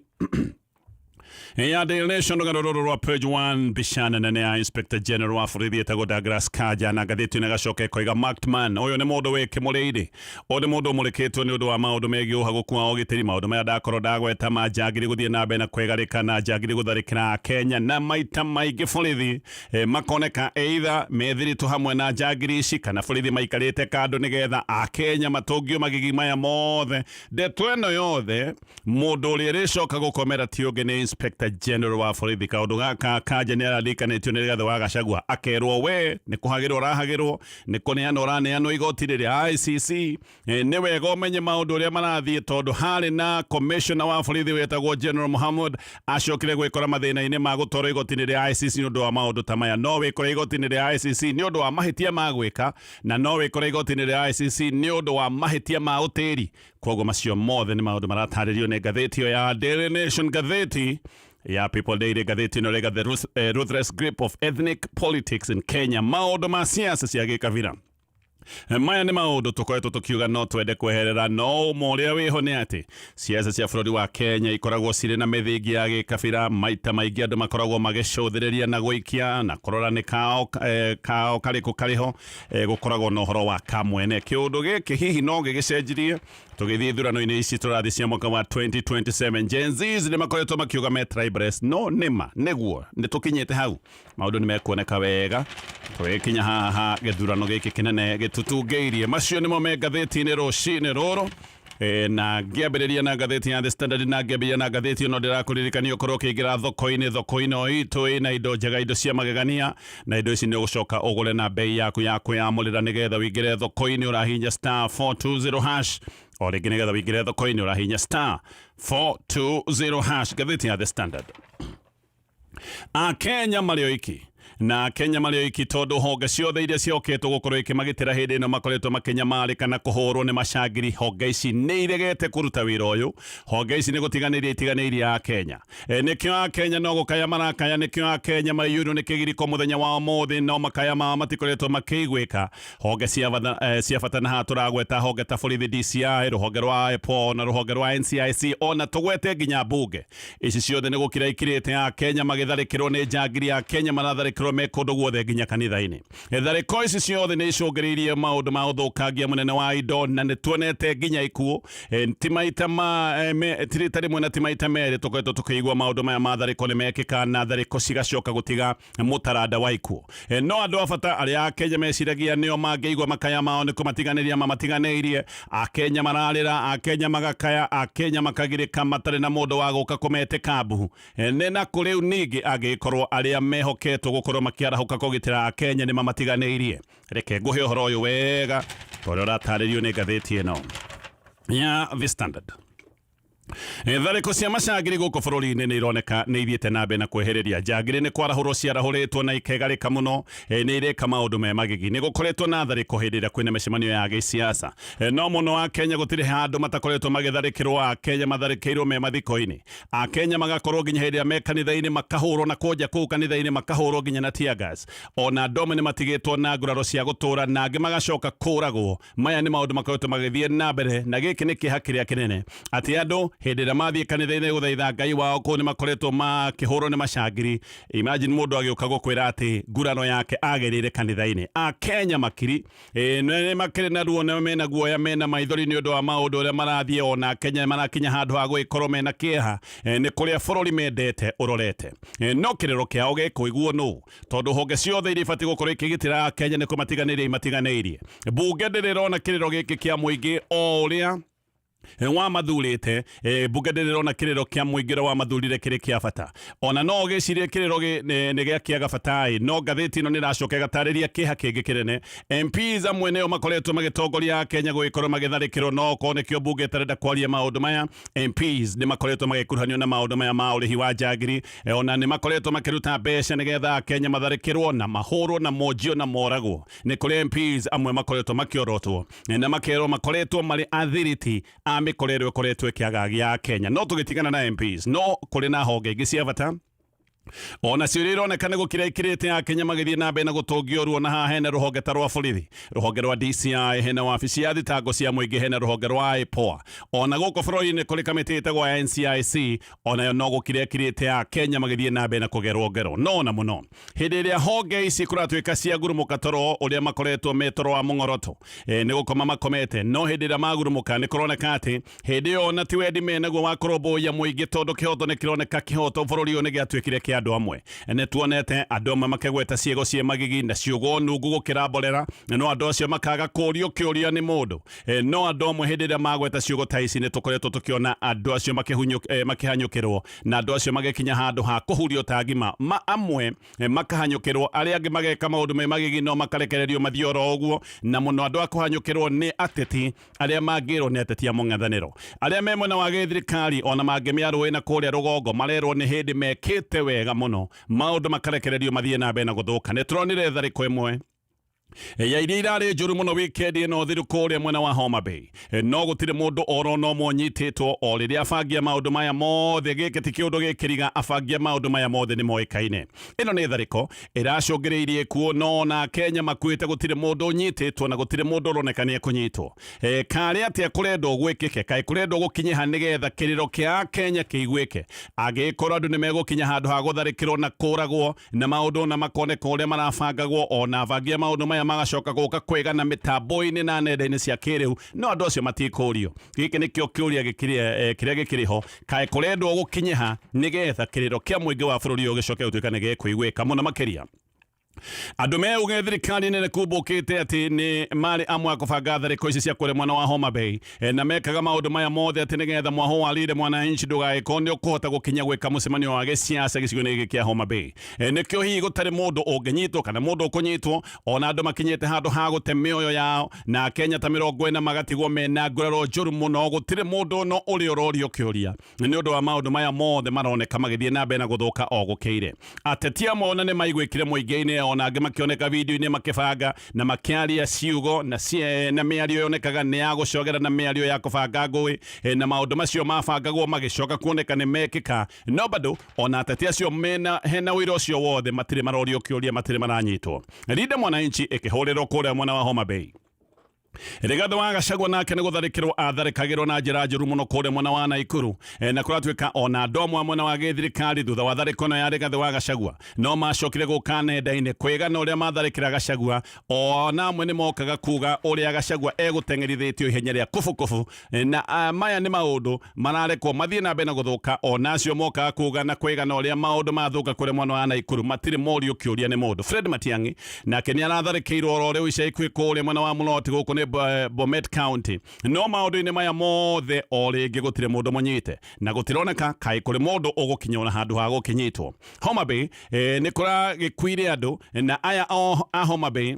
ya Daily Nation, rũgano rũrũ rwa page 1, mbica nene ya Inspector General wa borithi etagwo Douglas Kanja, na ngathĩti ĩno ĩgacoka ĩkoiga, "Marked man". Ũyũ nĩ mũndũ wĩ kĩmũrĩire, ũyũ nĩ mũndũ ũmũrĩkĩtwo nĩ ũndũ wa maũndũ megiĩ ũhagũku wa ũgitĩri, maũndũ maya ndakorwo ndagweta ma njangiri gũthiĩ na mbere na kwĩgarĩka na njangiri gũtharĩkĩra Kenya, na maita maingĩ borithi makoneka either methiritũ hamwe na njangiri ici kana borithi maikarĩte kando nĩgetha Akenya matũngio magigi maya mothe. Ndeto ĩno yothe, mũndũ ũrĩa ĩrĩcoka gũkomera ti ũngĩ nĩ Inspector General wa borithi. Kaũndũ gaka Kanja nĩ araririkanĩtio nĩ Rigathĩ wa Gachagua, akerwo we nĩ kũhagĩrwo ũrahagĩrwo, nĩ kũneanwo ũraneanwo igoti rĩrĩa ICC. Nĩ wega ũmenye maũndũ ũrĩa marathiĩ, tondũ harĩ na commissioner wa borithi wetagwo General Muhammad acokire gwĩkora mathĩna-inĩ ma gũtwarwo igoti-inĩ rĩa ICC nĩ ũndũ wa maũndũ ta maya. No wĩkore igoti-inĩ rĩa ICC nĩ ũndũ wa mahĩtia ma gwĩka, na no wĩkore igoti-inĩ rĩa ICC nĩ ũndũ wa mahĩtia ma ũtĩri. Koguo macio mothe nĩ maũndũ maratarĩrio nĩ ngathĩti ĩyo ya Daily Nation. Ngathĩti ya People Daily, ngathĩti ĩno rĩga, "The Ruthless Grip of Ethnic Politics in Kenya", maũndũ ma siasa cia gĩkabira. Maya nĩ maũndũ tũkoretwo tũkiuga no twende kweherera, no ũma ũrĩa wĩho nĩ atĩ siasa cia bũrũri wa Kenya ikoragwo cirĩ na mĩthingi ya gĩkabira. Maita maingĩ andũ makoragwo magĩcũthĩrĩria na gũikia na kũrora nĩ kao kao karĩkũ karĩho. Gũkoragwo na ũhoro wa kamwene. Kĩũndũ gĩkĩ hihi no gĩgĩcenjirie tũgĩthiĩ ithurano-inĩ ici tũrathiĩ cia mwaka wa 2027? Gen Zs nĩ makoretwo makiuga me tribeless, no nĩma nĩguo nĩ tũkinyĩte hau, maũndũ nĩ mekuoneka wega tũgĩkinya haha gĩthurano gĩkĩ kĩnene gĩtũtungĩirie. Macio nĩmo me ngathĩti-inĩ rũcinĩ rũrũ. Na ngĩambĩrĩria na ngathĩti ya The Standard, na ngĩambĩrĩria na ngathĩti ĩno, ndĩrakũririkania ũkorwo ũkĩingĩra thoko-inĩ. Thoko-inĩ o itũ ĩna indo njega, indo cia magegania, na indo ici nĩ ũgũcoka ũgũre na bei yaku ya kwĩyamũrĩra. Nĩgetha ũingĩre thoko-inĩ ũrahihinya *420#. O rĩngĩ, nĩgetha ũingĩre thoko-inĩ ũrahihinya *420#. Ngathĩti ya The Standard, Akenya marĩ oiki, na Kenya marĩ oiki tondũ honge ciothe iria ciokĩtwo gũkorwo ikĩmagitĩra hĩndĩ ĩno makoretwo makĩnyamarĩka na kũhũrwo nĩ macangiri, honge ici nĩ iregete kũruta wĩra ũyũ. Honge ici nĩ gũtiganĩria itiganĩirie a Kenya. Nĩkĩo a Kenya no gũkaya marakaya, nĩkĩo a Kenya maiyũirwo nĩ kĩgiriko mũthenya wa ũmũthĩ, no makaya mao matikoretwo makĩiguĩka. Honge cia bata, cia bata, na haha tũragweta honge ta borithi, DCI, rũhonge rwa IPOA na rũhonge rwa NCIC, ona tũgwete nginya mbunge. Ici ciothe nĩ gũkira ikirĩte a Kenya magĩtharĩkĩrwo nĩ njangiri. A Kenya maratharĩkĩrwo me kũndũ guothe, nginya kanitha-inĩ. Tharĩko ici ciothe nĩ icũngĩrĩirie maũndũ ma ũthũkangia mũnene wa indo, na nĩ tuonete nginya ikuũ. Ti maita ma ti rita rĩmwe na ti maita merĩ tũkoretwo tũkĩigua maũndũ maya ma tharĩko nĩ mekĩka, na tharĩko cigacoka gũtiga mũtaranda wa ikuũ. No andũ a bata arĩa Akenya meciragia nĩo mangĩigua makaya mao nĩ kũmatiganĩria mamatiganĩirie. Akenya mararĩra, Akenya magakaya, Akenya makagirĩka matarĩ na mũndũ wa gũka kũmetĩka mbu. Nĩ na kũ rĩu ningĩ angĩgĩkorwo arĩa mehoketwo gũkorwo makĩarahũka kũgitĩra Akenya nĩ mamatiganĩirie? Reke ngũhe ũhoro ũyũ wega ta ũrĩa ũratarĩrio nĩ ngathĩti ĩno ya The Standard. Tharĩko cia macangiri gũkũ bũrũri-inĩ nĩ ironeka nĩ ithiĩte na mbere na kwehereria. Njangiri nĩ kwarahũrwo ciarahũrĩtwo na ikegarĩka mũno, nĩ ireka maũndũ me magigi. Nĩ gũkoretwo na tharĩko hĩndĩ ĩrĩa kwĩna mĩcemanio ya gĩsiasa. No mũno Akenya gũtirĩ handũ matakoretwo magĩtharĩkĩrwo. Akenya matharĩkĩirwo me mathiko-inĩ. Akenya magakorwo nginya hĩndĩ ĩrĩa me kanitha-inĩ makahũrwo na kũnja kũu kanitha-inĩ makahũrwo nginya na tear gas. Ona andũ amwe nĩ matigĩtwo na nguraro cia gũtũra na angĩ magacoka kũragwo. Maya nĩ maũndũ makoretwo magĩthiĩ na mbere, na gĩkĩ nĩ kĩeha kĩrĩa kĩnene atĩ andũ hĩndĩ ĩrĩa mathiĩ kanitha-inĩ gũthaitha Ngai wao kũu nĩ makoretwo makĩhũrwo nĩ macangiri. Imagine mũndũ agĩũka gũkwĩra atĩ nguraro yake agĩrĩire kanitha-inĩ. Akenya makiri nĩ makĩrĩ na ruo na mena guoya, mena maithori nĩ ũndũ wa maũndũ ũrĩa marathiĩ. Ona Akenya marakinya handũ ha gũgĩkorwo mena kĩeha nĩ kũrĩa bũrũri mendete ũrorete. No kĩrĩro kĩao gĩkũiguo nũ? Tondũ honge ciothe iria ibatiĩ gũkorwo ikĩgitĩra Akenya nĩ kũmatiganĩria imatiganĩirie. Mbunge ndĩrĩ ĩrona kĩrĩro gĩkĩ kĩa mũingĩ o ũrĩa wamathurĩte. Mbunge ndĩrĩ ĩrona kĩrĩro kĩa mũingĩ ũrĩa wamathurire kĩrĩ kĩa bata. Ona no ũgĩcirie kĩrĩro nĩ gĩa kĩaga bata-ĩ, no ngathĩti ĩno nĩ ĩracoka ĩgatarĩria kĩeha kĩngĩ kĩnene. MPs amwe nĩo makoretwo magĩtongoria Akenya gũgĩkorwo magĩtharĩkĩrwo, no okorwo nĩkĩo mbunge ĩtarenda kwaria maũndũ maya. MPs nĩ makoretwo magĩkuruhanio na maũndũ maya ma ũrĩhi wa njangiri, ona nĩ makoretwo makĩruta mbeca nĩgetha Akenya matharĩkĩrwo na mahũrwo na monjio na moragwo. Nĩ kũrĩ MPs amwe makoretwo makĩorotwo na makerwo makoretwo marĩ athiriti a mĩkora ĩrĩa ĩkoretwo ĩkĩagagia Kenya. No tũgĩtigana na MPs, no kũrĩ na honge ingĩ cia bata ona cio iria ironeka nĩ gũkira ikirĩte Akenya magĩthiĩ na mbere na gũtũngio ruo. Na haha hena rũhonge ta rwa borithi, rũhonge rwa DCI, hena wabici ya thitango cia mũingĩ, hena rũhonge rwa IPOA. Ona gũkũ bũrũri-inĩ kũrĩ kamĩtĩ ĩtagwo ya NCIC, onayo no gũkira ĩkirĩte Akenya magĩthiĩ na mbere na kũgerwo ngero. No ona mũno hĩndĩ ĩrĩa honge ici kũratuĩka cia ngurumũka toro ũrĩa makoretwo me toro wa mũng'oroto, nĩ gũkoma makomete, no hĩndĩ ĩrĩa magurumũka nĩ kũroneka atĩ hĩndĩ ĩyo ona ti wendi menaguo wa kũrũmbũiya mũingĩ, tondũ kĩhoto nĩ kĩroneka kĩhoto bũrũri ũyũ nĩ gĩatuĩkire kĩa andũ amwe. Nĩ tuonete andũ amwe makĩgweta ciĩgo ciĩ magigi na ciugo nungu gũkĩra mborera, no andũ acio makaga kũrio kĩũria nĩ mũndũ. No andũ amwe hĩndĩ ĩrĩa magweta ciugo ta ici nĩ tũkoretwo tũkĩona andũ acio makĩhanyũkĩrwo, na andũ acio magĩkinya handũ ha kũhurio ta ngima. Ma amwe makahanyũkĩrwo, arĩa angĩ mageka maũndũ me magigi no makarekererio mathiĩ oro ũguo. Na mũno andũ a kũhanyũkĩrwo nĩ ateti arĩa mangĩrwo nĩ ateti a mũng'ethanĩro arĩa me mwena wa gĩthirikari, ona mangĩmĩa rũĩ na kũrĩa rũgongo marerwo nĩ hĩndĩ mekĩte wega mũno, maũndũ makarekererio mathiĩ na mbere na gũthũka. Nĩ tũronire tharĩko ĩmwe ya iria irarĩ njũru mũno wikendi ĩno thiru kũrĩa mwena wa Homa Bay, no gũtirĩ mũndũ oro no monyitĩtwo o rĩrĩa abangia maũndũ maya mothe. Gĩkĩ ti kĩũndũ gĩkĩriga, abangia maũndũ maya mothe nĩ moĩkaine. Ĩno nĩ tharĩko ĩracũngĩrĩirie ikuũ, no ona Kenya makuĩte gũtirĩ mũndũ ũnyitĩtwo na gũtirĩ mũndũ ũroneka nĩ ekũnyitwo. Karĩ atĩa kũrendwo gwĩkĩke? Kaĩ kũrendwo gũkinyiha nĩgetha kĩrĩro kĩa Kenya kĩiguĩke? Angĩkorwo andũ nĩ megũkinya handũ ha gũtharĩkĩrwo na kũragwo na maũndũ na makoneka ũrĩa marabangagwo, ona abangia maũndũ maya magacoka gũka kwĩgana mĩtambo-inĩ na nenda-inĩ cia kĩrĩu, no andũ acio matikũrio. Gĩkĩ nĩkĩo kĩũria kĩrĩa gĩkĩrĩ ho. Kaĩ kũrendwo gũkinyiha nĩgetha kĩrĩro kĩa mũingĩ wa bũrũri ũyũ gĩcoke gũtuĩka nĩ gĩkũiguĩka mũno makĩria? Andũ meuge thirikari nene kumbũkĩte atĩ nĩ marĩ amwe a kũbanga tharĩko ici cia kũrĩa mwena wa Homa Bay, na mekaga maũndũ maya mothe atĩ nĩgetha mwahũ wa Linda Mwananchi ndũgagĩkorwo nĩ ũkũhota gũkinya gwĩka mũcemanio wa gĩsiasa gĩcigo-inĩ gĩkĩ kĩa Homa Bay. Nĩkĩo hihi gũtarĩ mũndũ ũngĩnyitwo kana mũndũ ũkũnyitwo, ona andũ makinyĩte handũ ha gũte mĩoyo yao na Akenya ta 40 magatigwo mena nguraro njũru mũno. Gũtirĩ mũndũ no ũrĩ ũrorio kĩũria nĩ ũndũ wa maũndũ maya mothe maroneka magĩthiĩ na mbere na gũthũka o gũkĩire. Ateti amwe ona nĩ maiguĩkire mũingĩ-inĩ, ona angĩ makĩoneka video-inĩ makĩbanga na makĩaria ciugo na mĩario yonekaga nĩ ya gũcogera na mĩario ya kũbanga ngũĩ, na maũndũ macio mabangagwo magĩcoka kuoneka nĩ mekĩka. No bado ona ateti acio mena hena ũira ũcio wothe matirĩ marorio kĩũria, matirĩ maranyitwo. Linda Mwananchi ĩkĩhũrĩrwo kũrĩa mwena wa Homa Bay. Rigathĩ wa Gachagua nake nĩ gũtharĩkĩrwo atharĩkagĩrwo na njĩra njũru mũno kũrĩa mwena wa Naikuru, na kũratuĩka ona andũ amwe a mwena wa gĩthirikari thutha wa tharĩko ĩno ya Rigathĩ wa Gachagua no macokire gũka nenda-inĩ kwĩgana ũrĩa matharĩkĩra Gachagua. Ona amwe nĩ mokaga kuga ũrĩa Gachagua egũteng'erithĩtio ihenya rĩa kubukubu, na maya nĩ maũndũ mararekwo mathiĩ na mbere na gũthũka. Ona acio mokaga kuga na kwĩgana ũrĩa maũndũ mathũka kũrĩa mwena wa Naikuru matirĩ morio kĩũria nĩ mũndũ. Fred Matiang'i nake nĩ aratharĩkĩirwo oro rĩu ica ikuhĩ kũrĩa mwena wa Muloti, gũkũ nĩ Bomet County. No maũndũ-inĩ maya mothe o rĩngĩ gũtirĩ mũndũ mũnyite na gũtironeka kaĩ kũrĩ mũndũ ũgũkinya ona handũ ha gũkĩnyitwo. Homa Bay nĩ kũragĩkuire andũ, na aya a Homa Bay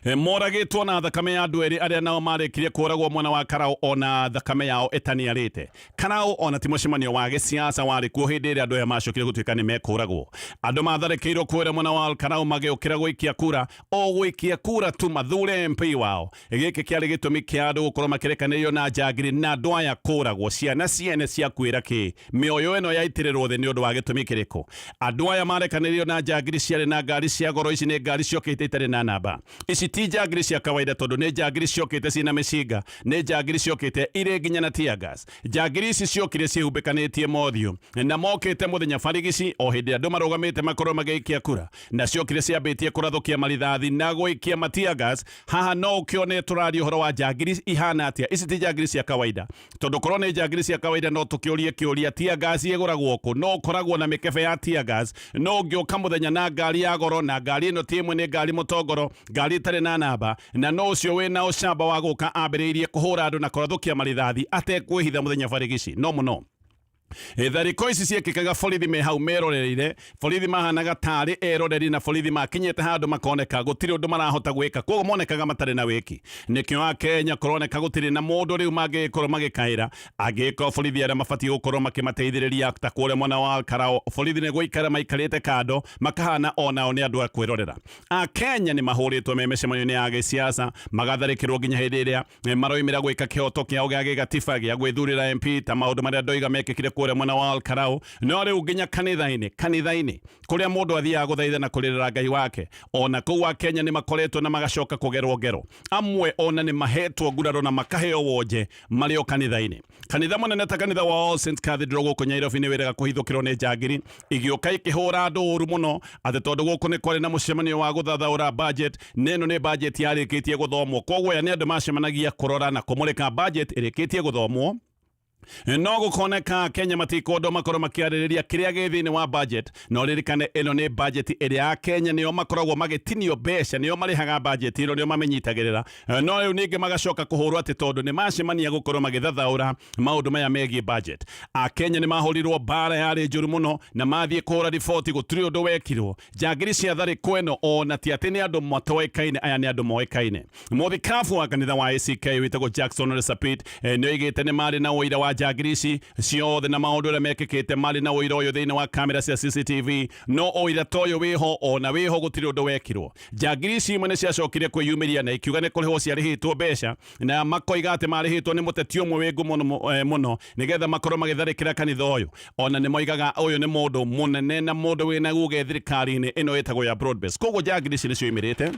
Moragĩtwo na thakame ya andũ erĩ arĩa nao marĩkirie kũragwo mwena wa Karau ona thakame yao ĩtaniarĩte. Karau ona ti mũcemanio wa gĩsiasa warĩ kuo hĩndĩ ĩrĩa andũ aya macokire gũtuĩka nĩ mekũragwo. Andũ matharĩkĩirwo kũrĩa mwena wa Karau magĩũkĩra gũikia kura o gũikia kura tu mathure MP wao. Gĩkĩ kĩarĩ gĩtũmi kĩa andũ gũkorwo makĩrekanĩrio na njangiri na andũ aya kũragwo. Ciana ciene ciakuĩra kĩ? Mĩoyo ĩno yaitĩrĩrwo thĩ nĩ ũndũ wa gĩtũmi kĩrĩkũ? Andũ aya marekanĩrio na njangiri ciarĩ na ngari cia goro. Ici nĩ ngari ciokĩte itarĩ na namba. Ici ti njangiri cia kawaida tondũ nĩ njangiri ciokĩte ciĩna mĩcinga, nĩ njangiri ciokĩte irĩ nginya na tear gas. Njangiri ici ciokire ciĩhumbĩkanĩtie mothiũ na mokĩte mũthenya barigici o hĩndĩ andũ marũgamĩte makorwo magĩikia kura, na ciokire ciambĩtie kũrathũkia marithathi na gũikia ma tear gas. Haha no ũkĩone tũraria ũhoro wa njangiri ihana atĩa. Ici ti njangiri cia kawaida, tondũ korwo nĩ njangiri cia kawaida no tũkĩũrie kĩũria, tear gas ĩgũragwo kũ? No ũkoragwo na mĩkebe ya tear gas, no ũngĩũka mũthenya na ngari ya goro, na ngari ĩno ti ĩmwe, nĩ ngari mũtongoro, ngari ĩtarĩ na namba, na no ũcio wĩna ũcamba wa gũka ambĩrĩirie kũhũra andũ na kũrathũkia marithathi atekwĩhitha mũthenya barigici. No mũno tharĩko ici ciĩkĩkaga borithi me hau meroreire. Borithi mahanaga tarĩ eroreri, na borithi makinyĩte handũ makoneka gũtirĩ ũndũ marahota gwĩka, koguo monekaga matarĩ na wĩki. Nĩkĩo Akenya kũroneka gũtirĩ na mũndũ rĩu mangĩgĩkorwo magĩkaĩra angĩgĩkorwo borithi arĩa mabatiĩ gũkorwo makĩmateithĩrĩria ta kũrĩa mwena wa Karao, borithi nĩ gũikara maikarĩte kando makahana onao nĩ andũ a kwĩrorera. Akenya nĩ mahũrĩtwo me mĩcemanio-inĩ ya gĩsiasa, magatharĩkĩrwo nginya hĩndĩ ĩrĩa maroimĩra gwĩka kĩhoto kĩao gĩa gĩgatiba gĩa gwĩthurĩra MP, ta maũndũ marĩa ndoiga mekĩkire kũrĩa mwena wa Olkarau. No rĩu nginya kanitha-inĩ, kanitha-inĩ kũrĩa mũndũ athiaga gũthaitha na kũrĩrĩra Ngai wake, ona kũu Akenya nĩ makoretwo na magacoka kũgerwo ngero. Amwe ona nĩ mahetwo nguraro na makaheo wonje marĩ o kanitha-inĩ. Kanitha mũnene ta kanitha wa All Saints Cathedral gũkũ Nyairobi nĩ wĩrega kũhithũkĩrwo nĩ njangiri igĩũka ikĩhũra andũ ũru mũno, atĩ tondũ gũkũ nĩ kwarĩ na mũcemanio wa gũthathaũra budget, na ĩno nĩ budget yarĩkĩtie gũthomwo. Koguo aya nĩ andũ macemanagia kũrora na kũmũrĩka budget ĩrĩkĩtie gũthomwo, no gũkoneka Kenya matikwendwo makorwo makĩarĩrĩria kĩrĩa gĩ thĩinĩ wa budget. Na ũririkane ĩno nĩ budget ĩrĩa Akenya nĩo makoragwo magĩtinio mbeca, nĩo marĩhaga budget ĩno, nĩo mamĩnyitagĩrĩra. No rĩu ningĩ magacoka kũhũrwo atĩ tondũ nĩ macemania gũkorwo magĩthathaũra maũndũ maya megiĩ budget. Akenya nĩ mahũrirwo mbara yarĩ njũru mũno, na mathiĩ kũhũra riboti gũtirĩ ũndũ wekirwo. Njangiri cia tharĩko ĩno ona ti atĩ nĩ andũ matoĩkaine, aya nĩ andũ moĩkaine. Mũthikabu wa kanitha wa ACK wĩtagwo Jackson Ole Sapit nĩ oigĩte nĩ marĩ na ũira wa njangiri ici ciothe na maũndũ ũrĩa mekĩkĩte, marĩ na ũira ũyũ thĩinĩ wa kamera cia CCTV. No ũira ta ũyũ wĩho, ona wĩho gũtirĩ ũndũ wekirwo. Njangiri ici imwe nĩ ciacokire kwĩyumĩria na ikiuga nĩ kũrĩhwo ciarĩhĩtwo mbeca, na makoiga atĩ marĩhĩtwo nĩ mũteti ũmwe wĩ ngumo mũno nĩgetha makorwo magĩtharĩkĩra kanitha ũyũ. Ona nĩ moigaga ũyũ nĩ mũndũ mũnene na mũndũ wĩna uge thirikari-inĩ ĩno ĩtagwo ya broad base. Koguo njangiri ici nĩ cioimĩrĩte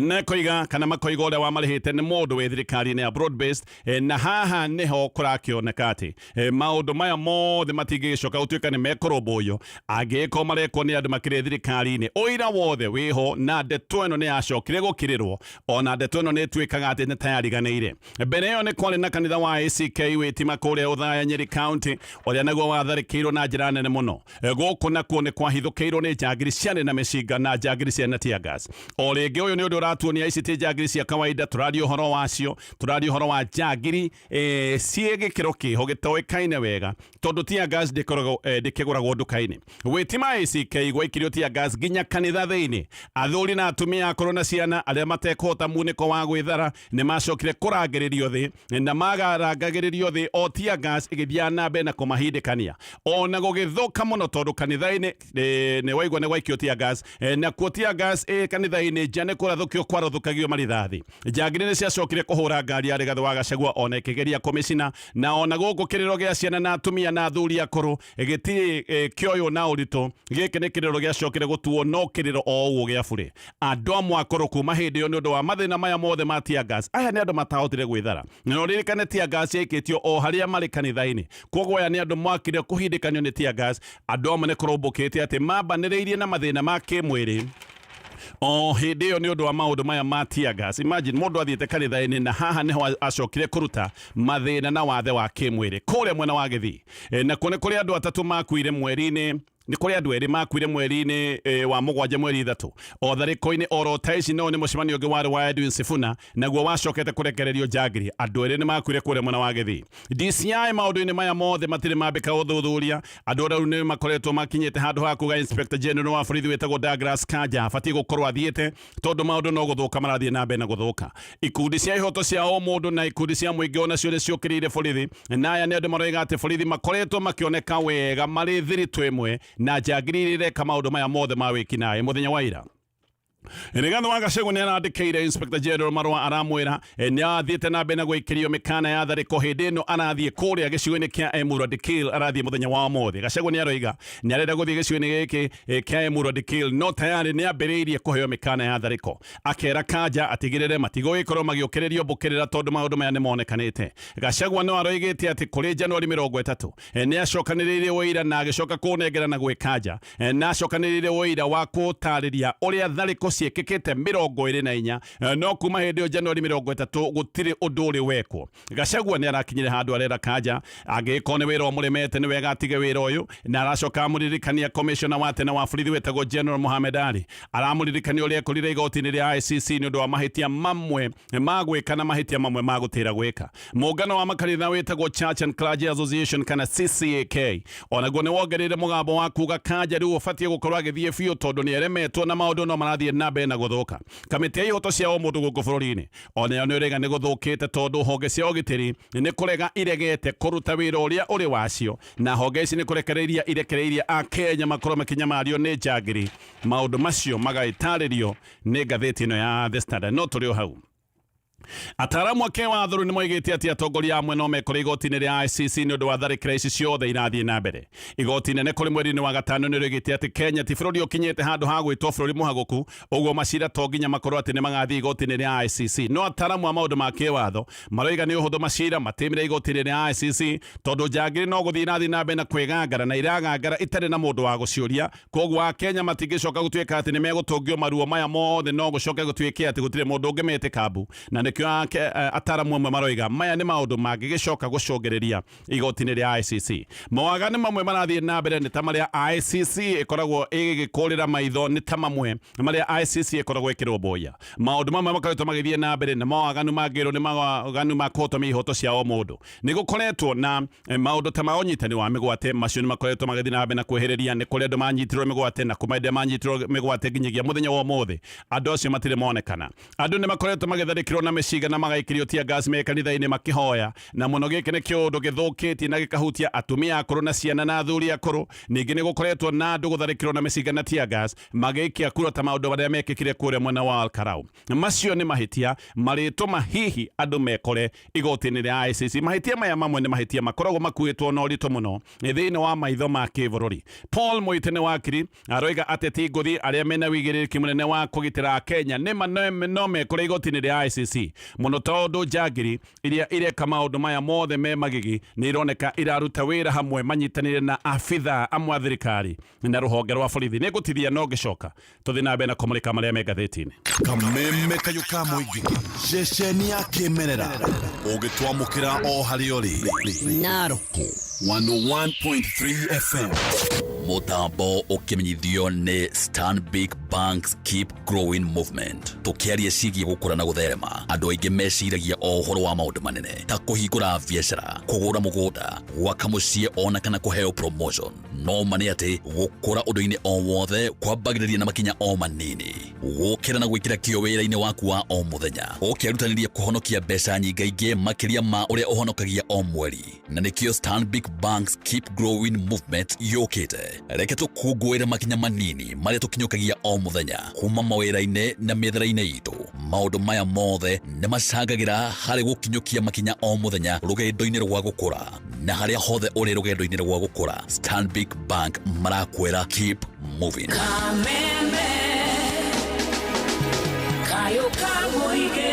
na koiga kana makoiga ũrĩa wamarĩhĩte nĩ mũndũ wĩ thirikari-inĩ ya broad based. Na haha nĩho kũrakĩoneka atĩ maũndũ maya mothe matingĩgĩcoka gũtuĩka nĩ mekũrũmbũiyo angĩgĩkorwo marekwo nĩ andũ makĩrĩ thirikari-inĩ. Ũira wothe wĩho, na ndeto ĩno nĩ yacokire gũkirĩrwo, ona ndeto ĩno nĩ ĩtuĩkaga atĩ nĩ ta yariganĩire. Mbere ĩyo nĩ kwarĩ na kanitha wa ACK Wĩtima kũrĩa Othaya, Nyeri County, ũrĩa naguo watharĩkĩirwo na njĩra nene mũno. Gũkũ nakuo nĩ kwahithũkĩirwo nĩ njangiri ciarĩ na mĩcinga na njangiri ciarĩ na tear gas. O rĩngĩ ũyũ nĩ ũndũ ũratuonia ici ti njangiri cia kawaida tũraria ũhoro wacio, tũraria ũhoro wa njangiri ciĩ gĩkĩro kĩho gĩtoĩkaine wega, tondũ tear gas ndĩkĩgũragwo nduka-inĩ. Wĩtima ACK gwaikirio tear gas nginya kanitha thĩinĩ. Athuri na atumia akũrũ na ciana arĩa matekũhota munĩko wa gwĩthara nĩ macokire kũrangĩrĩrio thĩ, na magarangagĩrĩrio thĩ o tear gas ĩgĩthiaga na mbere na kũmahindĩkania, ona gũgĩthũka mũno tondũ kanitha-inĩ nĩ waigua nĩ gwaikio tear gas, nakuo tear gas kanitha-inĩ nja nĩ kũrathũkio kwarathũkagio marithathi. Njangiri nĩ ciacokire kũhũra ngari ya Rigathĩ wa Gachagua ona ĩkĩgeria kũmĩcina, na ona gũkũ kĩrĩro gĩa ciana na atumia na athuri akũrũ gĩtirĩ kĩoywo na ũritũ. Gĩkĩ nĩ kĩrĩro gĩacokire gũtuo no kĩrĩro o ũguo gĩa burĩ. Andũ amwe akũrũ kuma hĩndĩ ĩyo nĩ ũndũ wa mathĩna maya mothe ma tear gas, aya nĩ andũ matahotire gwĩthara. Na ũririkane tear gas yaikĩtio o harĩa marĩ kanitha-inĩ, koguo aya nĩ andũ mwakire kũhindĩkanio nĩ tear gas. Andũ amwe nĩ kũrũmbũkĩte atĩ mambanĩrĩirie na mathĩna ma kĩmwĩrĩ o hĩndĩ ĩyo nĩ ũndũ wa maũndũ maya ma tear gas. Imagine mũndũ athiĩte kanitha-inĩ na haha nĩho acokire kũruta mathĩna na wathe wa kĩmwĩrĩ kũrĩa mwena wa Gĩthii. Nakuo nĩ kũrĩ andũ atatũ makuire mweri-inĩ. Nĩ kũrĩ andũ erĩ makuire mweri-inĩ wa mũgwanja mweri ithatũ o tharĩko-inĩ oro ta ici, no nĩ mũcemanio ũngĩ warĩ wa Edwin Sifuna naguo wacokete kũrekererio njangiri. Andũ erĩ nĩ makuire kũrĩa mwena wa Gĩthii. DCI maũndũ-inĩ maya mothe matirĩ mambĩka ũthuthuria. Andũ rĩu nĩ makoretwo makinyĩte handũ ha kuga Inspector General wa borithi wĩtagwo Douglas Kanja abatiĩ gũkorwo athiĩte tondũ maũndũ no gũthũka marathiĩ na mbere na gũthũka. Ikundi cia ihoto cia ũmũndũ na ikundi cia mũingĩ onacio nĩ ciũkĩrĩire borithi, na aya nĩ andũ maroiga atĩ borithi makoretwo makĩoneka wega marĩ thiritũ ĩmwe na njangiri iria ireka maũndũ maya mothe ma wĩkinaĩ. Mũthenya wa ira Rigathi wa Gachagua nĩ arandĩkĩire Inspector General marũa aramwĩra nĩ athiĩte na mbere na gũikĩrio mĩkana ya tharĩko hĩndĩ ĩno arathiĩ kũrĩa gĩcigo-inĩ kĩa Emurua Dikirr, arathiĩ mũthenya wa ũmũthĩ. Gachagua nĩ aroiga nĩ arenda gũthiĩ gĩcigo-inĩ gĩkĩ kĩa Emurua Dikirr, no tayarĩ nĩ ambĩrĩirie kũheo mĩkana ya tharĩko. Akera Kanja atigĩrĩre matigũgĩkorwo magĩũkĩrĩrio mbũkĩrĩra tondũ maũndũ maya nĩ monekanĩte. Gachagua no aroigĩte atĩ kũrĩ Januari 30 nĩ acokanĩrĩire ũira na agĩcoka kũnengera na gwĩ Kanja, na acokanĩrĩire ũira wa gũtarĩria ũrĩa tharĩko ciĩkĩkĩte 24, no kuma hĩndĩ ĩyo Januari 30 gũtirĩ ũndũ ũrĩ wekwo. Gachagua nĩ arakinyire handũ arera Kanja angĩgĩkorwo nĩ wĩra ũmũremete nĩ wega atige wĩra ũyũ, na aracoka amũririkania commissioner wa tene wa borithi wĩtagwo General Mohamed Ali, aramũririkania ũrĩa ekorire igoti-inĩ rĩa ICC nĩ ũndũ wa mahĩtia mamwe ma gwĩka na mahĩtia mamwe ma gũtĩra gwĩka. Mũngano wa makanitha wĩtagwo Church and Clergy Association kana CCAK onaguo nĩ wongereire mũgambo wa kuga Kanja rĩu ũbatiĩ gũkorwo agĩthiĩ biũ tondũ nĩ eremetwo na maũndũ no marathiĩ na mbere na gũthũka. Kamĩtĩ ya ihoto cia ũmũndũ gũkũ bũrũri-inĩ onayo nĩ ũrega nĩ gũthũkĩte tondũ honge cia ũgitĩri nĩ kũrega iregete kũruta wĩra ũrĩa ũrĩ wacio, na honge ici nĩ kũrekereiria irekereirie Akenya makorwo makĩnyamario nĩ njangiri. Maũndũ macio magagĩtarĩrio nĩ ngathĩti ĩno ya The Standard. No tũrĩ o hau, ataaramu a kĩwatho rĩu nĩ moigĩte atĩ atongoria amwe no mekore igoti-inĩ rĩa ICC nĩ ũndũ wa tharĩkĩra ici ciothe irathiĩ na mbere. Igoti inene kũrĩ mweri-inĩ wa gatano nĩ rĩoigĩte atĩ Kenya ti bũrũri ũkinyĩte handũ ha gwĩtwo bũrũri mũhagũku, ũguo macira to nginya makorwo atĩ nĩ magathiĩ igoti-inĩ rĩa ICC. No ataaramu a maũndũ ma kĩwatho maroiga nĩ ũhũthũ macira matĩmĩre igoti-inĩ rĩa ICC tondũ njangiri no gũthiĩ irathiĩ na mbere na kwĩgangara na iragangara itarĩ na mũndũ wa gũciũria. Koguo Akenya matingĩcoka gũtuĩka atĩ nĩ megũtũngio maruo maya mothe, no gũcoke gũtuĩke atĩ gũtirĩ mũndũ ũngĩmetĩka mbu, na nĩkĩo ataaramu amwe maroiga maya nĩ maũndũ mangĩgĩcoka gũcũngĩrĩria igoti-inĩ rĩa ICC. Mawaganu mamwe marathiĩ na mbere nĩ ta marĩa ICC ĩkoragwo ĩgĩkũrĩra maitho, nĩ ta mamwe marĩa ICC ĩkoragwo ĩkĩrũmbũiya. Maũndũ mamwe makoretwo magĩthiĩ na mbere nĩ mawaganu mangĩrwo nĩ mawaganu ma kũhotomia ihoto cia o mũndũ. Nĩ gũkoretwo na maũndũ ta ma ũnyitani wa mĩgwate, macio nĩ makoretwo magĩthiĩ na mbere na kwĩhĩrĩria. Nĩ kũrĩ andũ manyitirwo mĩgwate, na kuma hĩndĩ manyitirwo mĩgwate nginyagia mũthenya wa ũmũthĩ andũ acio matirĩ monekana. Andũ nĩ makoretwo magĩtharĩkĩrwo na mĩcinga na magaikĩrio tear gas me kanitha-inĩ makĩhoya, na mũno gĩkĩ nĩ kĩũndũ gĩthũkĩtie na gĩkahutia atumia akũrũ na ciana na athuri akũrũ. Ningĩ nĩ gũkoretwo na andũ gũtharĩkĩrwo na mĩcinga na tear gas magĩikia kura ta maũndũ marĩa mekĩkire kũrĩa mwena wa Olkalou. Macio nĩ mahĩtia marĩtũma hihi andũ mekore igoti-inĩ rĩa ICC. Mahĩtia maya mamwe nĩ mahĩtia makoragwo makuĩtwo na ũritũ mũno thĩinĩ wa maitho ma kĩbũrũri. Paul Mũite nĩ wakiri, aroiga ateti ngũthi arĩa mena wĩigĩrĩrĩki mũnene wa kũgitĩra Akenya nĩ no mekore igoti-inĩ rĩa ICC mũno tondũ njangiri iria ireka maũndũ maya mothe me magigi nĩ ironeka iraruta wĩra hamwe manyitanĩire na abithaa amwe a thirikari na rũhonge rwa borithi. Nĩ ngũtithia no ngĩcoka tũthiĩ na mbere na kũmũrĩka marĩa me ngathĩti-inĩ. Kameme kayũ ka mũingĩ, ceceni ya kĩmerera, ũgĩtwamũkĩra o harĩa ũrĩ. Narok 101.3 FM. Mũtambo ũkĩmenyithio nĩ Stanbic Bank's Keep Growing Movement. Tũkĩaria ciĩgiĩ gũkũra na gũtherema, andũ aingĩ meciragia o ũhoro wa maũndũ manene ta kũhingũra biacara, kũgũra mũgũnda, gwaka mũciĩ ona kana kũheo promotion. No ma nĩ atĩ gũkũra ũndũ-inĩ o wothe kwambagĩrĩria na makinya o manini. Gũkĩra na gwĩkĩra kĩyo wĩra-inĩ waku wa o mũthenya, ũkĩrutanĩria kũhonokia mbeca nyingaingĩ makĩria ma ũrĩa ũhonokagia o mweri. Na nĩkĩo Stanbic Bank's Keep Growing Movement yũkĩte. Reke tũkũngũĩre makinya manini marĩa tũkinyũkagia o mũthenya kuma mawĩra-inĩ na mĩethere-inĩ itũ. Maũndũ maya mothe nĩ macangagĩra harĩ gũkinyũkia makinya o mũthenya rũgendo-inĩ rwa gũkũra. Na harĩa hothe ũrĩ rũgendo-inĩ rwa gũkũra, Stanbic Bank marakwĩra keep moving. Kameme kayo ka mũingĩ.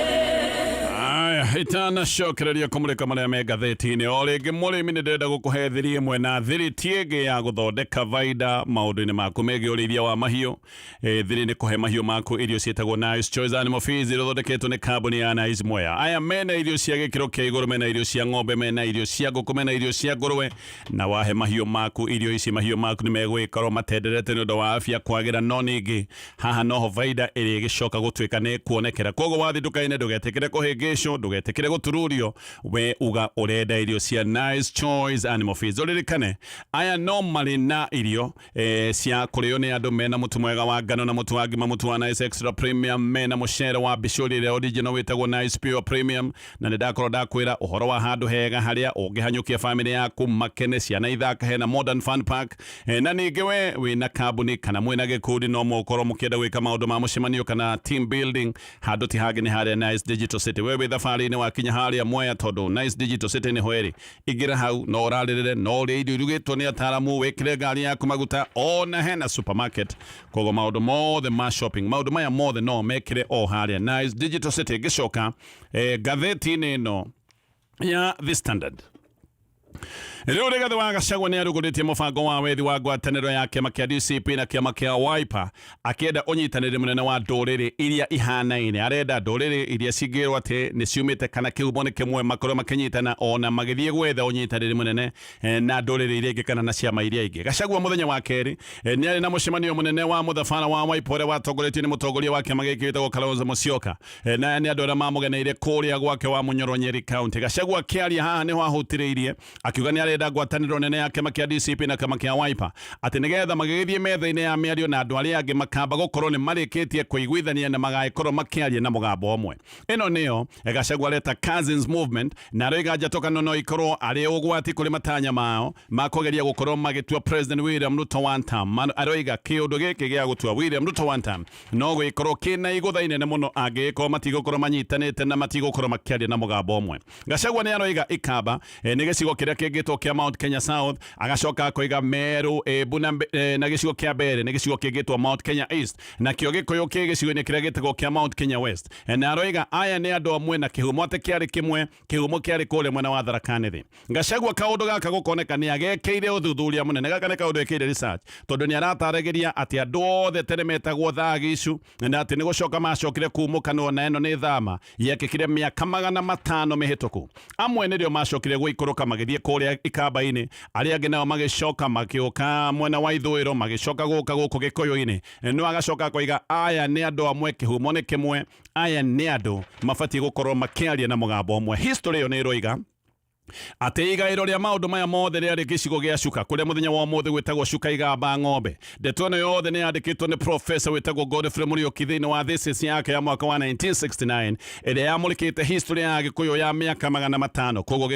Aya, Aya, itanacokereria kũmũrĩka marĩa me ngathĩti-inĩ o rĩngĩ mũrĩmi nĩ ndĩrenda gũkũhe thiri ĩmwe na thiri ti ĩngĩ ya gũthondeka baida maũndũ-inĩ maku megiĩ ũrĩithia wa mahiũ. Thiri nĩ kũhe mahiũ maku irio ciĩtagwo Nice Choice Animal Feeds iria ithondeketwo nĩ kambuni ya Nice Mwea. Aya mena irio cia gĩkĩro kĩa igũrũ, mena irio cia ng'ombe, mena irio cia ngũkũ, mena irio cia ngũrwe, na wahe mahiũ maku irio ici, mahiũ maku nĩ megũgĩkorwo matenderete nĩ ũndũ wa afya kwagĩra, no ningĩ haha noho baida ĩrĩa ĩgĩcoka gũtuĩka nĩ kuonekera. Koguo wathiĩ nduka-inĩ ndũgetĩkĩre kũhĩngĩcwo, ndũgetĩkĩre gũtururio, we uga ũrenda irio cia Nice Choice Animal Feeds. Ũririkane aya no marĩ na irio cia kũrĩo nĩ andũ, mena mũtu mwega wa ngano na mũtu wa ngima, mũtu wa Nice Extra Premium, mena mũcere wa bicũri ĩrĩa original wĩtagwo Nice Pure Premium, na nĩ ndakorwo ndakwĩra ũhoro wa handũ hega harĩa ũngĩhanyũkia famĩlĩ yaku makene, ciana ithaka, hena Modern Fun Park. Na ningĩ we wĩna kambuni kana mwĩna gĩkundi no mũkorwo mũkĩenda gwĩka maũndũ ma mũcemanio kana team building, handũ ti hangĩ nĩ harĩa Nice Digital City. We wĩ thabarĩ-inĩ wakinya harĩa Mwea, tondũ Nice Digital City nĩho ĩrĩ, ingĩra hau no ũrarĩrĩre, no ũrĩe irio irugĩtwo nĩ ataaramu, wĩkĩre ngari yaku maguta, ona hena supermarket. Koguo maũndũ mothe ma shopping, maũndũ maya mothe no mekĩre o harĩa Nice Digital City. Ngĩcoka ngathĩti-inĩ ĩno ya The Standard, rĩu Rigathĩ wa Gachagua nĩ arugũrĩtie mũbango wa wethi wa ngwatanĩro ya kĩama kĩa DCP na kĩama kĩa Wiper, akĩenda ũnyitanĩri mũnene wa ndũrĩrĩ iria ihanaine. Arenda ndũrĩrĩ iria cingĩrwo atĩ nĩ ciumĩte kana kĩhumo nĩ kĩmwe makorwo makĩnyitana ona magĩthiĩ gwetha ũnyitanĩri mũnene na ndũrĩrĩ iria ingĩ kana na ciama iria ingĩ. Gachagua mũthenya wa kerĩ nĩ arĩ na mũcemanio mũnene wa mũthabara wa Wiper ũrĩa watongoretio nĩ mũtongoria wa kĩama gĩkĩ wĩtagwo Kalonzo Musyoka. Na aya nĩ andũ arĩa mamũgeneire kũrĩa gwake wa Munyoro, Nyeri County. Gachagua akĩaria haha nĩho ahutĩrĩirie akiuga nĩ arenda ngwatanĩro nene ya kĩama kĩa DCP na kĩama kĩa Wiper, atĩ nĩgetha magĩgĩthiĩ metha-inĩ ya mĩario na andũ arĩa angĩ makamba gũkorwo nĩ marĩkĩtie kũiguithania na magagĩkorwo makĩaria na mũgambo ũmwe. Ĩno nĩyo Gachagua areta cousins movement, na aroiga njatũkano no ikorwo arĩ ũgwati kũrĩ matanya mao ma kũgeria gũkorwo magĩtua President William Ruto one term. Aroiga kĩũndũ gĩkĩ gĩa gũtua William Ruto one term no gũgĩkorwo kĩna igũtha inene mũno angĩgĩkorwo matigũkorwo manyitanĩte na matigũkorwo makĩaria na mũgambo ũmwe. Gachagua nĩ aroiga Ikamba nĩ gĩcigo kĩrĩa kĩngĩtwo kĩa Mount Kenya South, agacoka akoiga Meru, Embu na gĩcigo kĩa Mbere nĩ gĩcigo kĩngĩtwo Mount Kenya East, nakĩo Gĩkũyũ kĩ gĩcigo-inĩ kĩrĩa gĩtagwo kĩa Mount Kenya West. Na aroiga aya nĩ andũ amwe na kĩhumo atĩ kĩarĩ kĩmwe, kĩhumo kĩarĩ kũrĩa mwena wa Tharaka Nithi. Gachagua kaũndũ gaka gũkoneka nĩ agekĩire ũthuthuria mũnene, gaka nĩ kaũndũ ekĩire research, tondũ nĩ arataragĩria atĩ andũ othe tene metagwo Thagicu na atĩ nĩ gũcoka macokire kumũkanwo, na ĩno nĩ thama yekĩkire mĩaka 500 mĩhĩtũku. Amwe nĩrĩo macokire gũikũrũka magĩthiĩ kũrĩa Ikamba-inĩ, arĩa angĩ nao magĩcoka magĩũka mwena wa ithũĩro, magĩcoka gũka gũkũ Gĩkũyũ-inĩ. No agacoka akoiga aya nĩ andũ amwe, kĩhumo nĩ kĩmwe, aya nĩ andũ mabatiĩ gũkorwo makĩaria na mũgambo ũmwe. History ĩyo nĩ ĩroiga atĩ igaĩro rĩa maũndũ maya mothe rĩarĩ gĩcigo gĩa Cuka, kũrĩa mũthenya wa ũmũthĩ gwĩtagwo Cuka Igamba Ng'ombe. Ndeto ĩno yothe nĩ yandĩkĩtwo nĩ professor wĩtagwo Godfrey Mũriũki thĩinĩ wa thesis yake ya mwaka wa 1969 ĩrĩa yamũrĩkĩte history ya Gĩkũyũ ya mĩaka 500. Koguo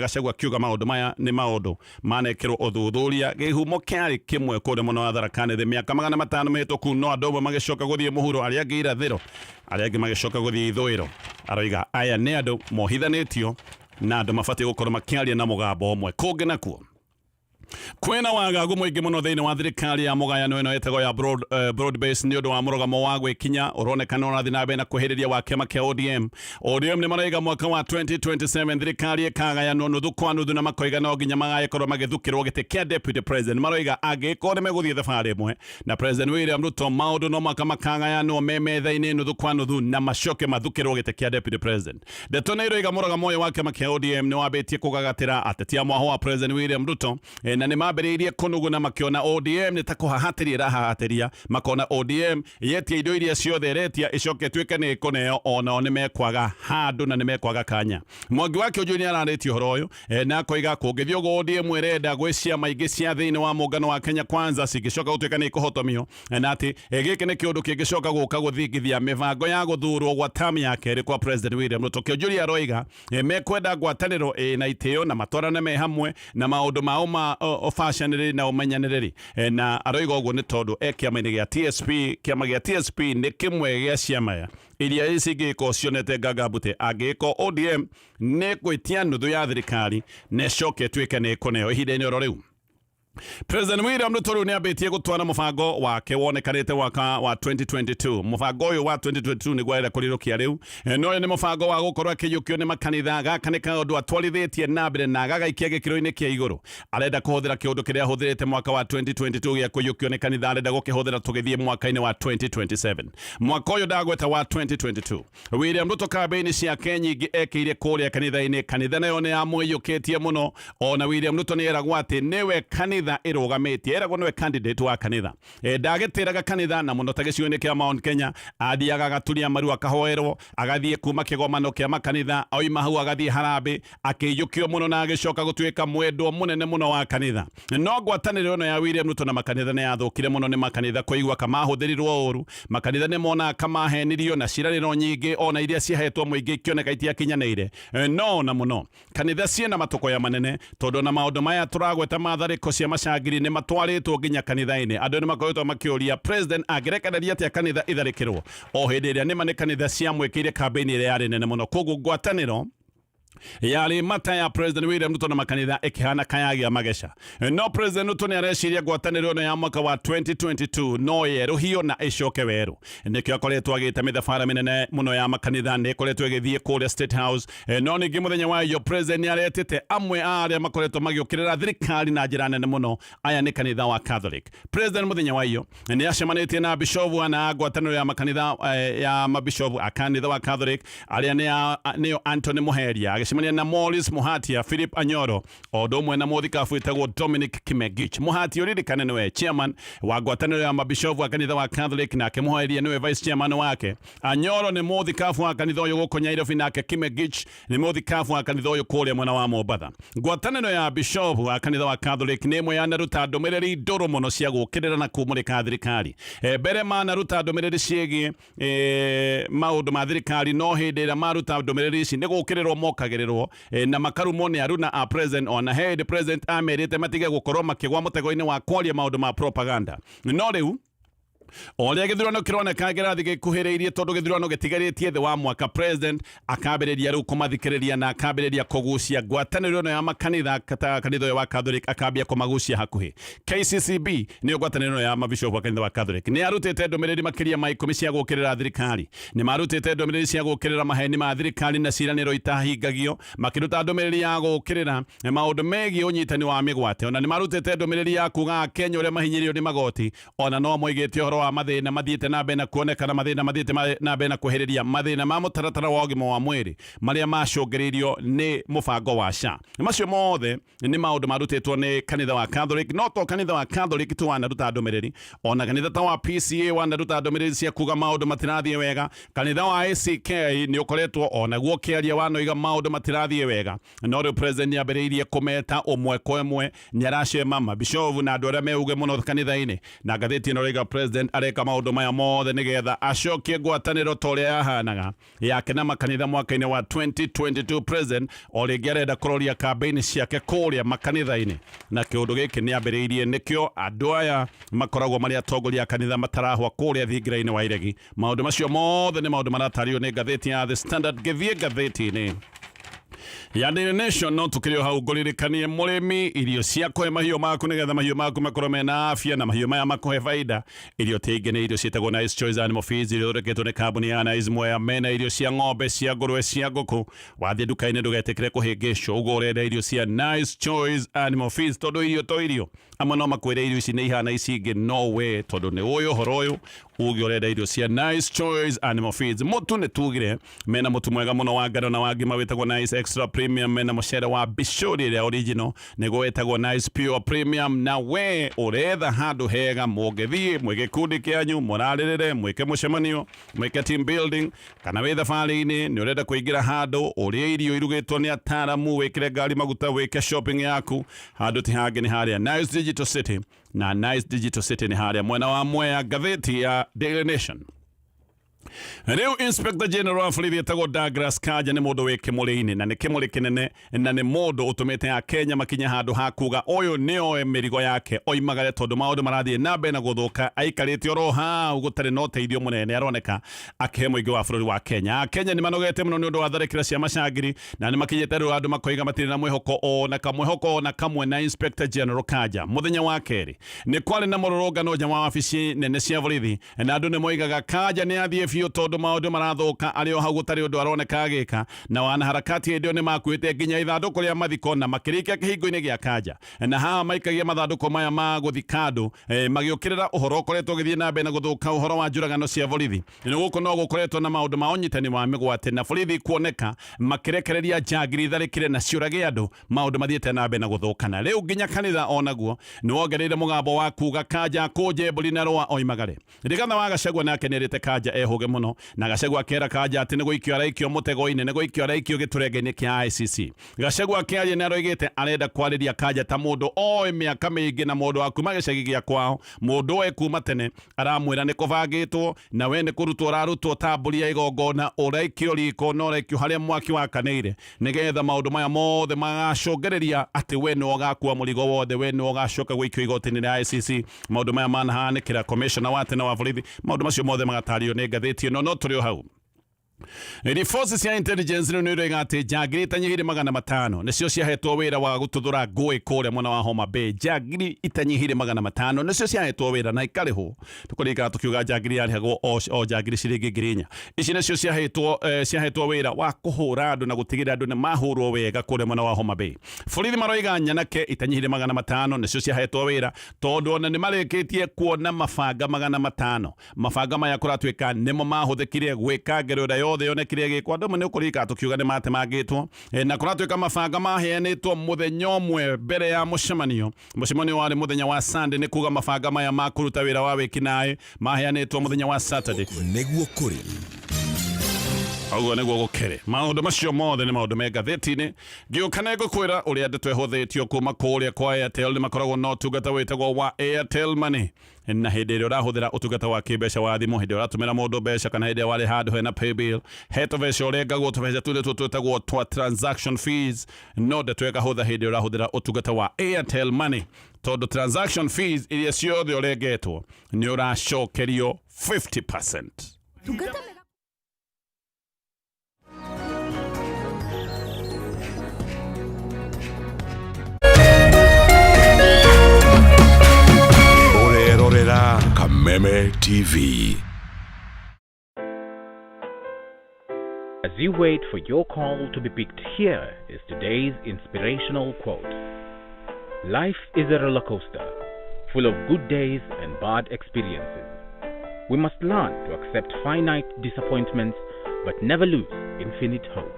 Gachagua akiuga maũndũ maya nĩ maũndũ manekĩrwo ũthuthuria, kĩhumo kĩarĩ kĩmwe kũrĩa mũno wa Tharaka Nithi mĩaka 500 mĩhĩtũku, no andũ amwe magĩcoka gũthiĩ mũhuro, arĩa angĩ irathĩro, arĩa angĩ magĩcoka gũthiĩ ithũĩro. Aroiga aya nĩ andũ mohithanĩtio na andũ mabatiĩ gũkorwo makĩaria na mũgambo ũmwe. Kũngĩ nakuo kwĩna wagagu mũingĩ mũno thĩinĩ wa thirikari ya mũgayano ĩno ĩtagwo ya broad base, nĩ ũndũ wa mũrũgamo wa gwĩkinya ũronekana ũrathiĩ na mbere na kwĩhĩrĩria wa kĩama kĩa ODM. ODM nĩ maraiga mwaka wa 2027 thirikari ĩkagayanwo nuthu kwa nuthu, na makoiga no nginya magagĩkorwo magĩthukĩrwo gĩtĩ kĩa deputy president. Maroiga angĩkorwo nĩ megũthiĩ thabarĩ ĩmwe na President William Ruto, maũndũ no mwaka makagayanwo me metha-inĩ nuthu kwa nuthu na macoke mathukĩrwo gĩtĩ kĩa deputy president. Ndeto nĩ iroiga mũrũgamo ũyũ wa kĩama kĩa ODM nĩ wambĩtie kũgagatĩra ateti a mwahũ wa President William Ruto, na nĩ mambĩrĩirie kũnuguna makĩona ODM nĩ ta kũhahatĩria ĩrahahatĩria, makona ODM yetia indo iria ciothe ĩretia ĩcoke ĩtuĩke nĩ ĩkũneo, onao nĩ mekwaga handũ na nĩ mekwaga kanya. Mwangi wa Kĩũnjũi nĩ ararĩtie ũhoro ũyũ na akoiga kũngĩthiĩ ũguo ODM ĩrenda gwĩ ciama ingĩ cia thĩinĩ wa mũngano wa Kenya Kwanza cingĩcoka gũtuĩka nĩ ikũhotomio, na atĩ gĩkĩ nĩ kĩũndũ kĩngĩcoka gũka gũthingithia mĩbango ya gũthurwo gwa term ya kerĩ kwa President William Ruto. Kĩũnjũri aroiga mekwenda ngwatanĩro ĩna itĩo na matwarane me hamwe na maũndũ mao ma ũbacanĩrĩri na ũmenyanĩrĩri. Na aroiga ũguo nĩ tondũ e kĩama-inĩ gĩa TSP. Kĩama gĩa TSP nĩ kĩmwe gĩa ciama iria cingĩgĩkorwo cionete ngangambute angĩgĩkorwo ODM nĩ gwĩtia nuthu ya thirikari na ĩcoke ĩtuĩke nĩ ĩkũneo ihinda-inĩ oro rĩu. President William Ruto rĩu nĩambĩtie gũtwara mũbango wake wonekanĩte mwaka wa 2022. Mũbango ũyũ wa 2022 nĩguo arenda kũrirũkia rĩu. No ũyũ nĩ mũbango wa gũkorwo akĩiyũkio nĩ makanitha. Gaka nĩ kaũndũ atwarithĩtie na mbere na agagaikia gĩkĩro-inĩ kĩa igũrũ. Arenda kũhũthĩra kĩũndũ kĩrĩa ahũthĩrĩte mwaka wa 2022 gĩa kũiyũkio nĩ kanitha, arenda gũkĩhũthĩra tũgĩthiĩ mwaka-inĩ wa 2027. Mwaka ũyũ ndagweta wa 2022. William Ruto kambĩini ciake nyingĩ ekĩire kũrĩa kanitha-inĩ. Kanitha nayo nĩ yamũiyũkĩtie mũno. Ona William Ruto nĩ eragwo atĩ nĩwe kanitha ĩrũgamĩtie, eragwo nĩwe candidate wa kanitha. Ndagĩtĩraga kanitha na mũno ta gĩcigo-inĩ kĩa Mount Kenya, athiaga agaturia maru akahoerwo, agathiĩ kuma kĩgomano kĩa makanitha, oima hau agathiĩ harambĩ, akĩiyũkio mũno na agĩcoka gũtuĩka mwendwo mũnene mũno wa kanitha. No ngwatanĩro ĩno ya William Ruto na makanitha nĩ yathũkire mũno nĩ makanitha kũigua kamahũthĩrirwo ũru. Makanitha nĩ monaga kamahenirio na ciĩranĩro nyingĩ ona iria ciahetwo mũingĩ ikĩoneka itiakinyanĩire. No ona mũno kanitha ciĩna matũkũya manene, tondũ ona maũndũ maya tũragweta ma tharĩko cia macangiri nĩ matwarĩtwo nginya kanitha-inĩ. Andũ nĩ makoretwo makĩũria president angĩrekereria atĩa kanitha itharĩkĩrwo o hĩndĩ ĩrĩa nĩma nĩ kanitha ciamwĩkĩire kambĩini ĩrĩa yarĩ nene mũno. Koguo ngwatanĩro yarĩ mata ya President William Ruto na makanitha ĩkĩhana kayagia mageca. No President Ruto nĩ areciria ngwatanĩro ĩno ya mwaka wa 2022 no yerũhio na ĩcoke werũ. Nĩkĩo akoretwo agĩta mĩthabara mĩnene mũno ya makanitha, nĩ ĩkoretwo ĩgĩthiĩ kũrĩa State House. No ningĩ mũthenya wa iyo President nĩ aretĩte amwe a arĩa makoretwo magĩũkĩrĩra thirikari na njĩra nene mũno. Aya nĩ kanitha wa Catholic. President mũthenya wa iyo nĩ acemanĩtie na bishofu ana ngwatanĩro ya makanitha ya mabishofu a kanitha wa Catholic arĩa nĩo Anthony Muheria, agĩcemania na Maurice Muhatia, Philip Anyoro, o ũndũ ũmwe na mũthikabu wĩtagwo Dominic Kimengich. Muhatia ũririkane nĩwe chairman wa ngwatanĩro ya mabishofu a kanitha wa Catholic, nake Muheria nĩwe vice chairman wake. Anyoro nĩ mũthikabu wa kanitha ũyũ gũkũ Nairobi, nake Kimengich nĩ mũthikabu wa kanitha ũyũ kũrĩa mwena wa Mombatha. Ngwatanĩro ya bishofu wa kanitha wa Catholic nĩ ĩmwe yanaruta ndũmĩrĩri ndũrũ mũno cia gũũkĩrĩra na kumũrĩka thirikari. Mbere manaruta ndũmĩrĩri ciĩgiĩ maũndũ ma thirikari, no hĩndĩ ĩrĩa maruta ndũmĩrĩri ici nĩ gũũkĩrĩrwo mokagĩrĩrwo na makarumwo nĩ aruna a president. Ona he hĩndĩ president amerite matige gũkorwo makĩgwa mũtego-inĩ wa kwaria maũndũ ma propaganda. No rĩu o ũrĩa gĩthurano kĩroneka kĩrathiĩ gĩkuhĩrĩirie, tondũ gĩthurano gĩtigarĩtie thĩ wa mwaka, president akambĩrĩria rĩu kũmathikĩrĩria na akambĩrĩria kũgucia ngwatanĩro ĩno ya makanitha ta kanitha ũyũ wa Catholic, akambia kũmagucia hakuhĩ. KCCB nĩyo ngwatanĩro ĩno ya mabishopu wa kanitha wa Catholic nĩ yarutĩte ndũmĩrĩri makĩria ma 10 cia gũũkĩrĩra thirikari. Nĩ marutĩte ndũmĩrĩri cia gũũkĩrĩra maheni ma thirikari na ciĩranĩro itahingagio, makĩruta ndũmĩrĩri ya gũũkĩrĩra maũndũ megiĩ ũnyitani wa mĩgwate. Ona nĩ marutĩte ndũmĩrĩri ya kuga Akenya ũrĩa mahinyĩrĩirio nĩ magoti. Ona no moigĩte ũhoro wa mathĩna mathiĩte na mbere na kuonekana, mathĩna mathiĩte na mbere na kwĩhĩrĩria, mathĩna ma mũtaratara wa ũgima wa mwĩrĩ marĩa macũngĩrĩirio nĩ mũbango wa SHA. Macio mothe nĩ maũndũ marutĩtwo nĩ kanitha wa Catholic. No to kanitha wa Catholic tu wanaruta ndũmĩrĩri, ona kanitha ta wa PCA wanaruta ndũmĩrĩri cia kuga maũndũ matirathiĩ wega. Kanitha wa ACK nĩ ũkoretwo onaguo ũkĩaria wanoiga maũndũ matirathiĩ wega. No rĩu president nĩ ambĩrĩirie kũmeta ũmwe kwa ĩmwe, nĩ aracema mabishovu na andũ arĩa meuge mũno kanitha-inĩ. Na ngathĩti ĩno rĩga president areka maũndũ maya mothe nĩgetha acokie ngwatanĩro ta ũrĩa yahanaga yake na makanitha mwaka-inĩ wa 2022. President o rĩngĩ arenda kũroria kambĩini ciake kũrĩa makanitha-inĩ, na kĩũndũ gĩkĩ nĩ ambĩrĩirie. Nĩkĩo andũ aya makoragwo marĩ atongoria a kanitha matarahwa kũrĩa thingira-inĩ wa iregi. Maũndũ macio mothe nĩ maũndũ maratarĩrio nĩ ngathĩti ya The Standard. Ngĩthiĩ ngathĩti-inĩ ya Daily Nation, no tukĩrĩ o hau ngũririkanie mũrĩmi irio cia kũhe mahiũ maku nĩgetha mahiũ maku makorwo mena afya na mahiũ maya makũhe baida. Irio tingĩ nĩ irio ciĩtagwo Nice Choice Animal Feeds, irio ithondeketwo nĩ kambuni ya Nice Mwea. Mena irio cia ng'ombe, cia ngũrwe, cia ngũkũ. Wathiĩ nduka-inĩ ndũgetĩkĩre kũhĩngĩcwo, ũguo ũrenda irio cia Nice Choice Animal Feeds, tondũ irio to irio. Amwe no makwĩre irio ici nĩ ihana ici ingĩ, no we tondũ nĩ ũĩ ũhoro ũyũ uge ũrenda irio cia Nice Choice Animal Feeds. Mũtu nĩ tugire mena mũtu mwega mũno wa ngano na wa ngima wĩtagwo Nice Extra Premium, mena mũcere wa bicũri ĩrĩa original nĩguo wĩtagwo Nice Pure Premium. Na we ũretha handũ hega mũngĩthiĩ mwĩ gĩkundi kĩanyu, mũrarĩrĩre, mwĩke mũcemanio, mwĩke team building, kana wĩ thabarĩ-inĩ nĩ ũrenda kũingĩra handũ ũrĩe irio irugĩtwo nĩ ataramu, wĩkĩre ngari maguta, wĩke shopping yaku, handũ ti hangĩ nĩ harĩa Nice Digital City. Na Nice Digital City nĩ harĩa mwena wa Mwea. Ngathĩti ya Daily Nation Rĩu Inspector General wa borithi etagwo Douglas Kanja nĩ mũndũ wĩ kĩmũrĩ-inĩ na nĩ kĩmũrĩ kĩnene na nĩ mũndũ ũtũmĩte Akenya makinye handũ ha kuga ũyũ nĩ oe mĩrigo yake oimagare tondũ maũndũ marathiĩ na mbere na gũthũka aikarĩte oro hau gũtarĩ na ũteithio mũnene aroneka akĩhe mũingĩ wa bũrũri wa Kenya. Akenya nĩ manogete mũno nĩ ũndũ wa tharĩkĩra cia macangiri na nĩ makinyĩte rĩu andũ makoiga matirĩ na mwĩhoko ona kamwĩhoko ona kamwe na Inspector General Kanja. Mũthenya wa kerĩ nĩ kwarĩ na mũrũrũngano nja wa wabici nene cia borithi na andũ nĩ moigaga Kanja nĩ athiĩ biũ tondũ maũndũ marathũka arĩ o hau gũtarĩ ũndũ aroneka agĩka na wanaharakati hĩndĩ ĩyo nĩ makuĩte nginya ithandũkũ rĩa mathiko na makĩrĩikia kĩhingo-inĩ gĩa Kanja na haha maikagia mathandũkũ maya ma gũthika andũ magĩũkĩrĩra ũhoro ũkoretwo ũgĩthiĩ na mbere na gũthũka ũhoro wa njũragano cia borithi. Nĩ gũkũ no gũkoretwo na maũndũ ma ũnyitani wa mĩgwate na borithi kuoneka makĩrekereria njangiri itharĩkĩre na ciũrage andũ maũndũ mathiĩte na mbere na gũthũka na rĩu nginya kanitha onaguo nĩ wongereire mũgambo wa kuga Kanja akũnje mbũri na rũa oimagare. Rigathi wa Gachagua nake nĩerĩte Kanja ehũge mũno na Gachagua akera Kanja atĩ nĩ gũikio araikio mũtego-inĩ nĩ gũikio araikio gĩtũrenge-inĩ kĩa ICC. Gachagua akĩaria nĩ aroigĩte arenda kwarĩria Kanja ta mũndũ oĩ mĩaka mĩingĩ na mũndũ wa kuma gĩcagi gĩa kwao, mũndũ oĩ kuma tene. Aramwĩra nĩ kũbangĩtwo na we nĩ kũrutwo ũrarutwo ta mbũri ya igongona, ũraikio riko na ũraikio harĩa mwaki wakanĩire nĩgetha maũndũ maya mothe magacũngĩrĩria atĩ we nĩwe ũgakua mũrigo wothe, we nĩwe ũgacoka gũikio igoti-inĩ rĩa ICC. Maũndũ maya manahanĩkĩra commissioner wa tene wa borithi, maũndũ macio mothe magatarĩrio nĩ ngathĩti ĩno. No tũrĩ o hau, Riboti cia intelligence rĩu nĩ iroiga atĩ njangiri itanyihĩire 500 nĩcio ciahetwo wĩra wa gũtuthũra ngũĩ kũrĩa mwena wa Homa Bay. Njangiri itanyihĩire 500 nĩcio ciahetwo wĩra na ikarĩhwo. Tũkũririkana tũkiuga njangiri yarĩhagwo o njangiri ciringi 4,000. Ici nĩcio ciahetwo wĩra wa kũhũra andũ na gũtigĩrĩra andũ nĩ mahũrwo wega kũrĩa mwena wa Homa Bay. Borithi maroiga nyanake itanyihĩire 500 nĩcio ciahetwo wĩra tondũ ona nĩ marĩkĩtie kuona mabanga 500. Mabanga maya kũratuĩka nĩmo mahũthĩkire gwĩka ngero ĩrĩa yothe yonekire ĩgĩkwo. Andũ amwe nĩ ũkũririkana tũkiuga nĩ matemangĩtwo. Na kũratuĩka mabanga maheanĩtwo mũthenya ũmwe mbere ya mũcemanio. Mũcemanio warĩ mũthenya wa Sunday, nĩ kuga mabanga maya ma kũruta wĩra wa wĩkinaĩ maheanĩtwo mũthenya wa Saturday. Nĩguo kũrĩ. Ũguo nĩguo gũkĩrĩ. Maũndũ macio mothe nĩ maũndũ me ngathĩti-inĩ. Ngĩũka nĩ ngũkwĩra ũrĩa ndeto ĩhũthĩtio kuma kũrĩa kwa Airtel. Nĩ makoragwo na ũtungata wĩtagwo wa Airtel Money. Na hĩndĩ ĩrĩa ũrahũthĩra ũtungata wa kĩmbeca wa thimũ, hĩndĩ ĩrĩa ũratũmĩra mũndũ mbeca kana hĩndĩ ĩrĩa warĩ handũ hena paybill, he tũbeca ũrengagwo, tũbeca tũu nĩtuo twĩtagwo twa transaction fees. No ndeto ĩkahũtha hĩndĩ ĩrĩa ũrahũthĩra ũtungata wa Airtel Money, tondũ transaction fees iria ciothe ũrengetwo nĩ ũracokerio 50%. Tungata Ũrerorera Kameme TV. As you wait for your call to be picked, here is today's inspirational quote. Life is a roller coaster, full of good days and bad experiences. We must learn to accept finite disappointments, but never lose infinite hope.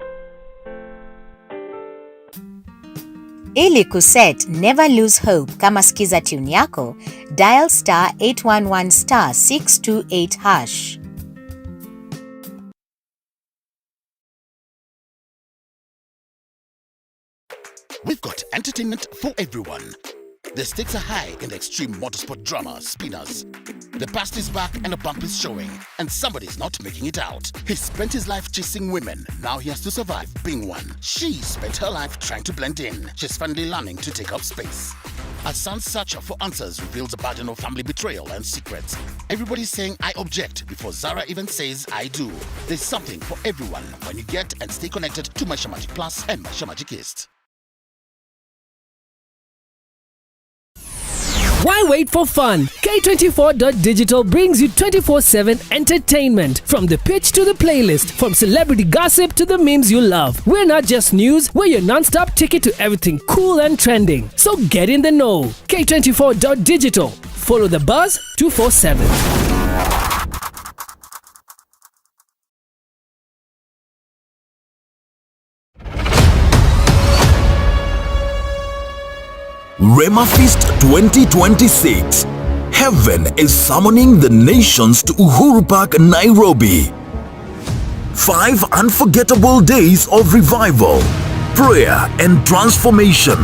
Ili kuset Never Lose Hope kama skiza tune yako, dial star 811 star 628 hash. We've got entertainment for everyone. The stakes are high in the extreme motorsport drama, Spinners. The past is back and a bump is showing, and somebody's not making it out. He spent his life chasing women. Now he has to survive being one. She spent her life trying to blend in. She's finally learning to take up space. A son's search for answers reveals a burden of family betrayal and secrets. Everybody's saying, I object, before Zara even says, I do. There's something for everyone when you get and stay connected to Maisha Magic Plus and Maisha Magic East. Why wait for fun? K24.digital brings you 24/7 entertainment. From the pitch to the playlist, from celebrity gossip to the memes you love. We're not just news, we're your non-stop ticket to everything cool and trending. So get in the know. K24.digital. Follow the buzz 247. Rema Feast 2026. Heaven is summoning the nations to Uhuru Park, Nairobi. 5 unforgettable days of revival, prayer and transformation,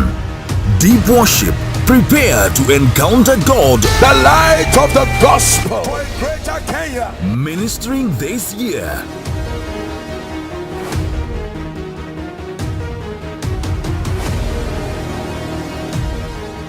deep worship, Prepare to encounter God, the light of the gospel for greater Kenya. Ministering this year.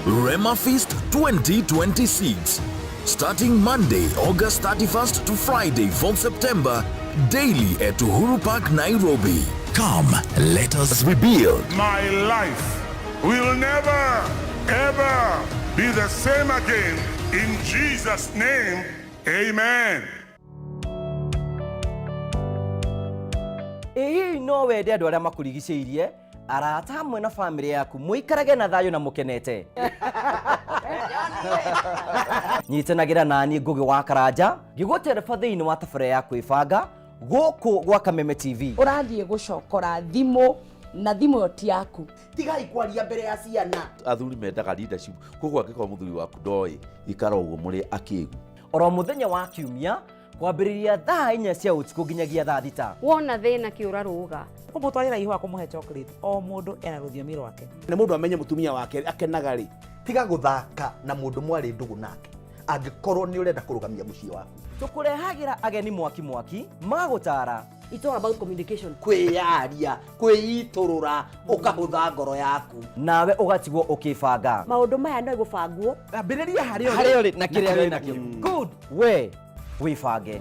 Rema Feast 2026. Starting Monday, August 31st to Friday, 4th September, daily at Uhuru Park, Nairobi. Come, let us rebuild. My life will never, ever be the same again. In Jesus' name, amen. Ĩ hihi no wende andũ arĩa makũrigicĩirie arata hamwe na bamĩrĩ yaku mũikarage na thayũ na mũkenete? Nyitanagĩra nani Ngũgĩ wa Karanja ngĩgũtereba thĩinĩ wa tabarĩra ya kwĩbanga gũkũ gwa Kameme TV. Ũrathiĩ gũcokora thimũ na thimũ ĩyo ti yaku. Tigai kwaria mbere ya ciana. Athuri mendaga leadership, koguo angĩkorwo mũthuri waku ndoĩ ikara ũguo mũrĩ akĩgu. Oro mũthenya wa kiumia kwambĩrĩria thaa 4 cia ũtukũ nginyagia thaa 6. Wona thĩna kĩũra rũga. Kũmũtwarĩra ihũa kũmũhe chocolate, o mũndũ ena rũthiomi rwake. Na mũndũ amenye mũtumia wake akenaga rĩ, tiga gũthaka na mũndũ mwarĩ ndũgũ nake angĩkorwo nĩ ũrenda kũrũgamia mũciĩ waku. Tũkũrehagĩra ageni mwaki mwaki magũtara. It's all about communication. Kwĩyaria, kwĩitũrũra, ũkahũtha ngoro yaku. Nawe ũgatigwo ũkĩbanga. Maũndũ maya no gũbangwo. Ambĩrĩria harĩa harĩa ũrĩ na kĩrĩa wĩ nakĩo. Good. We wĩbange.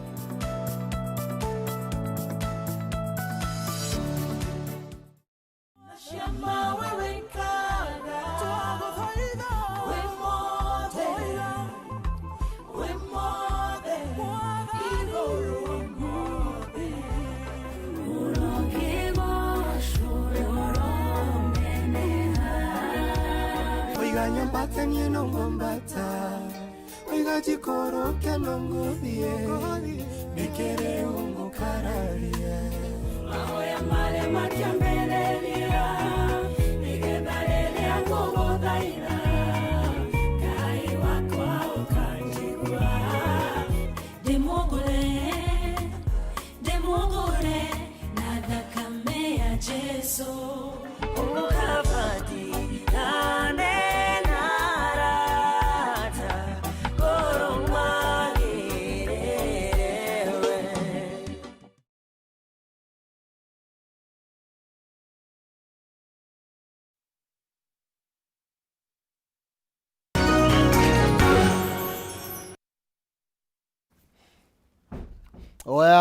Oya.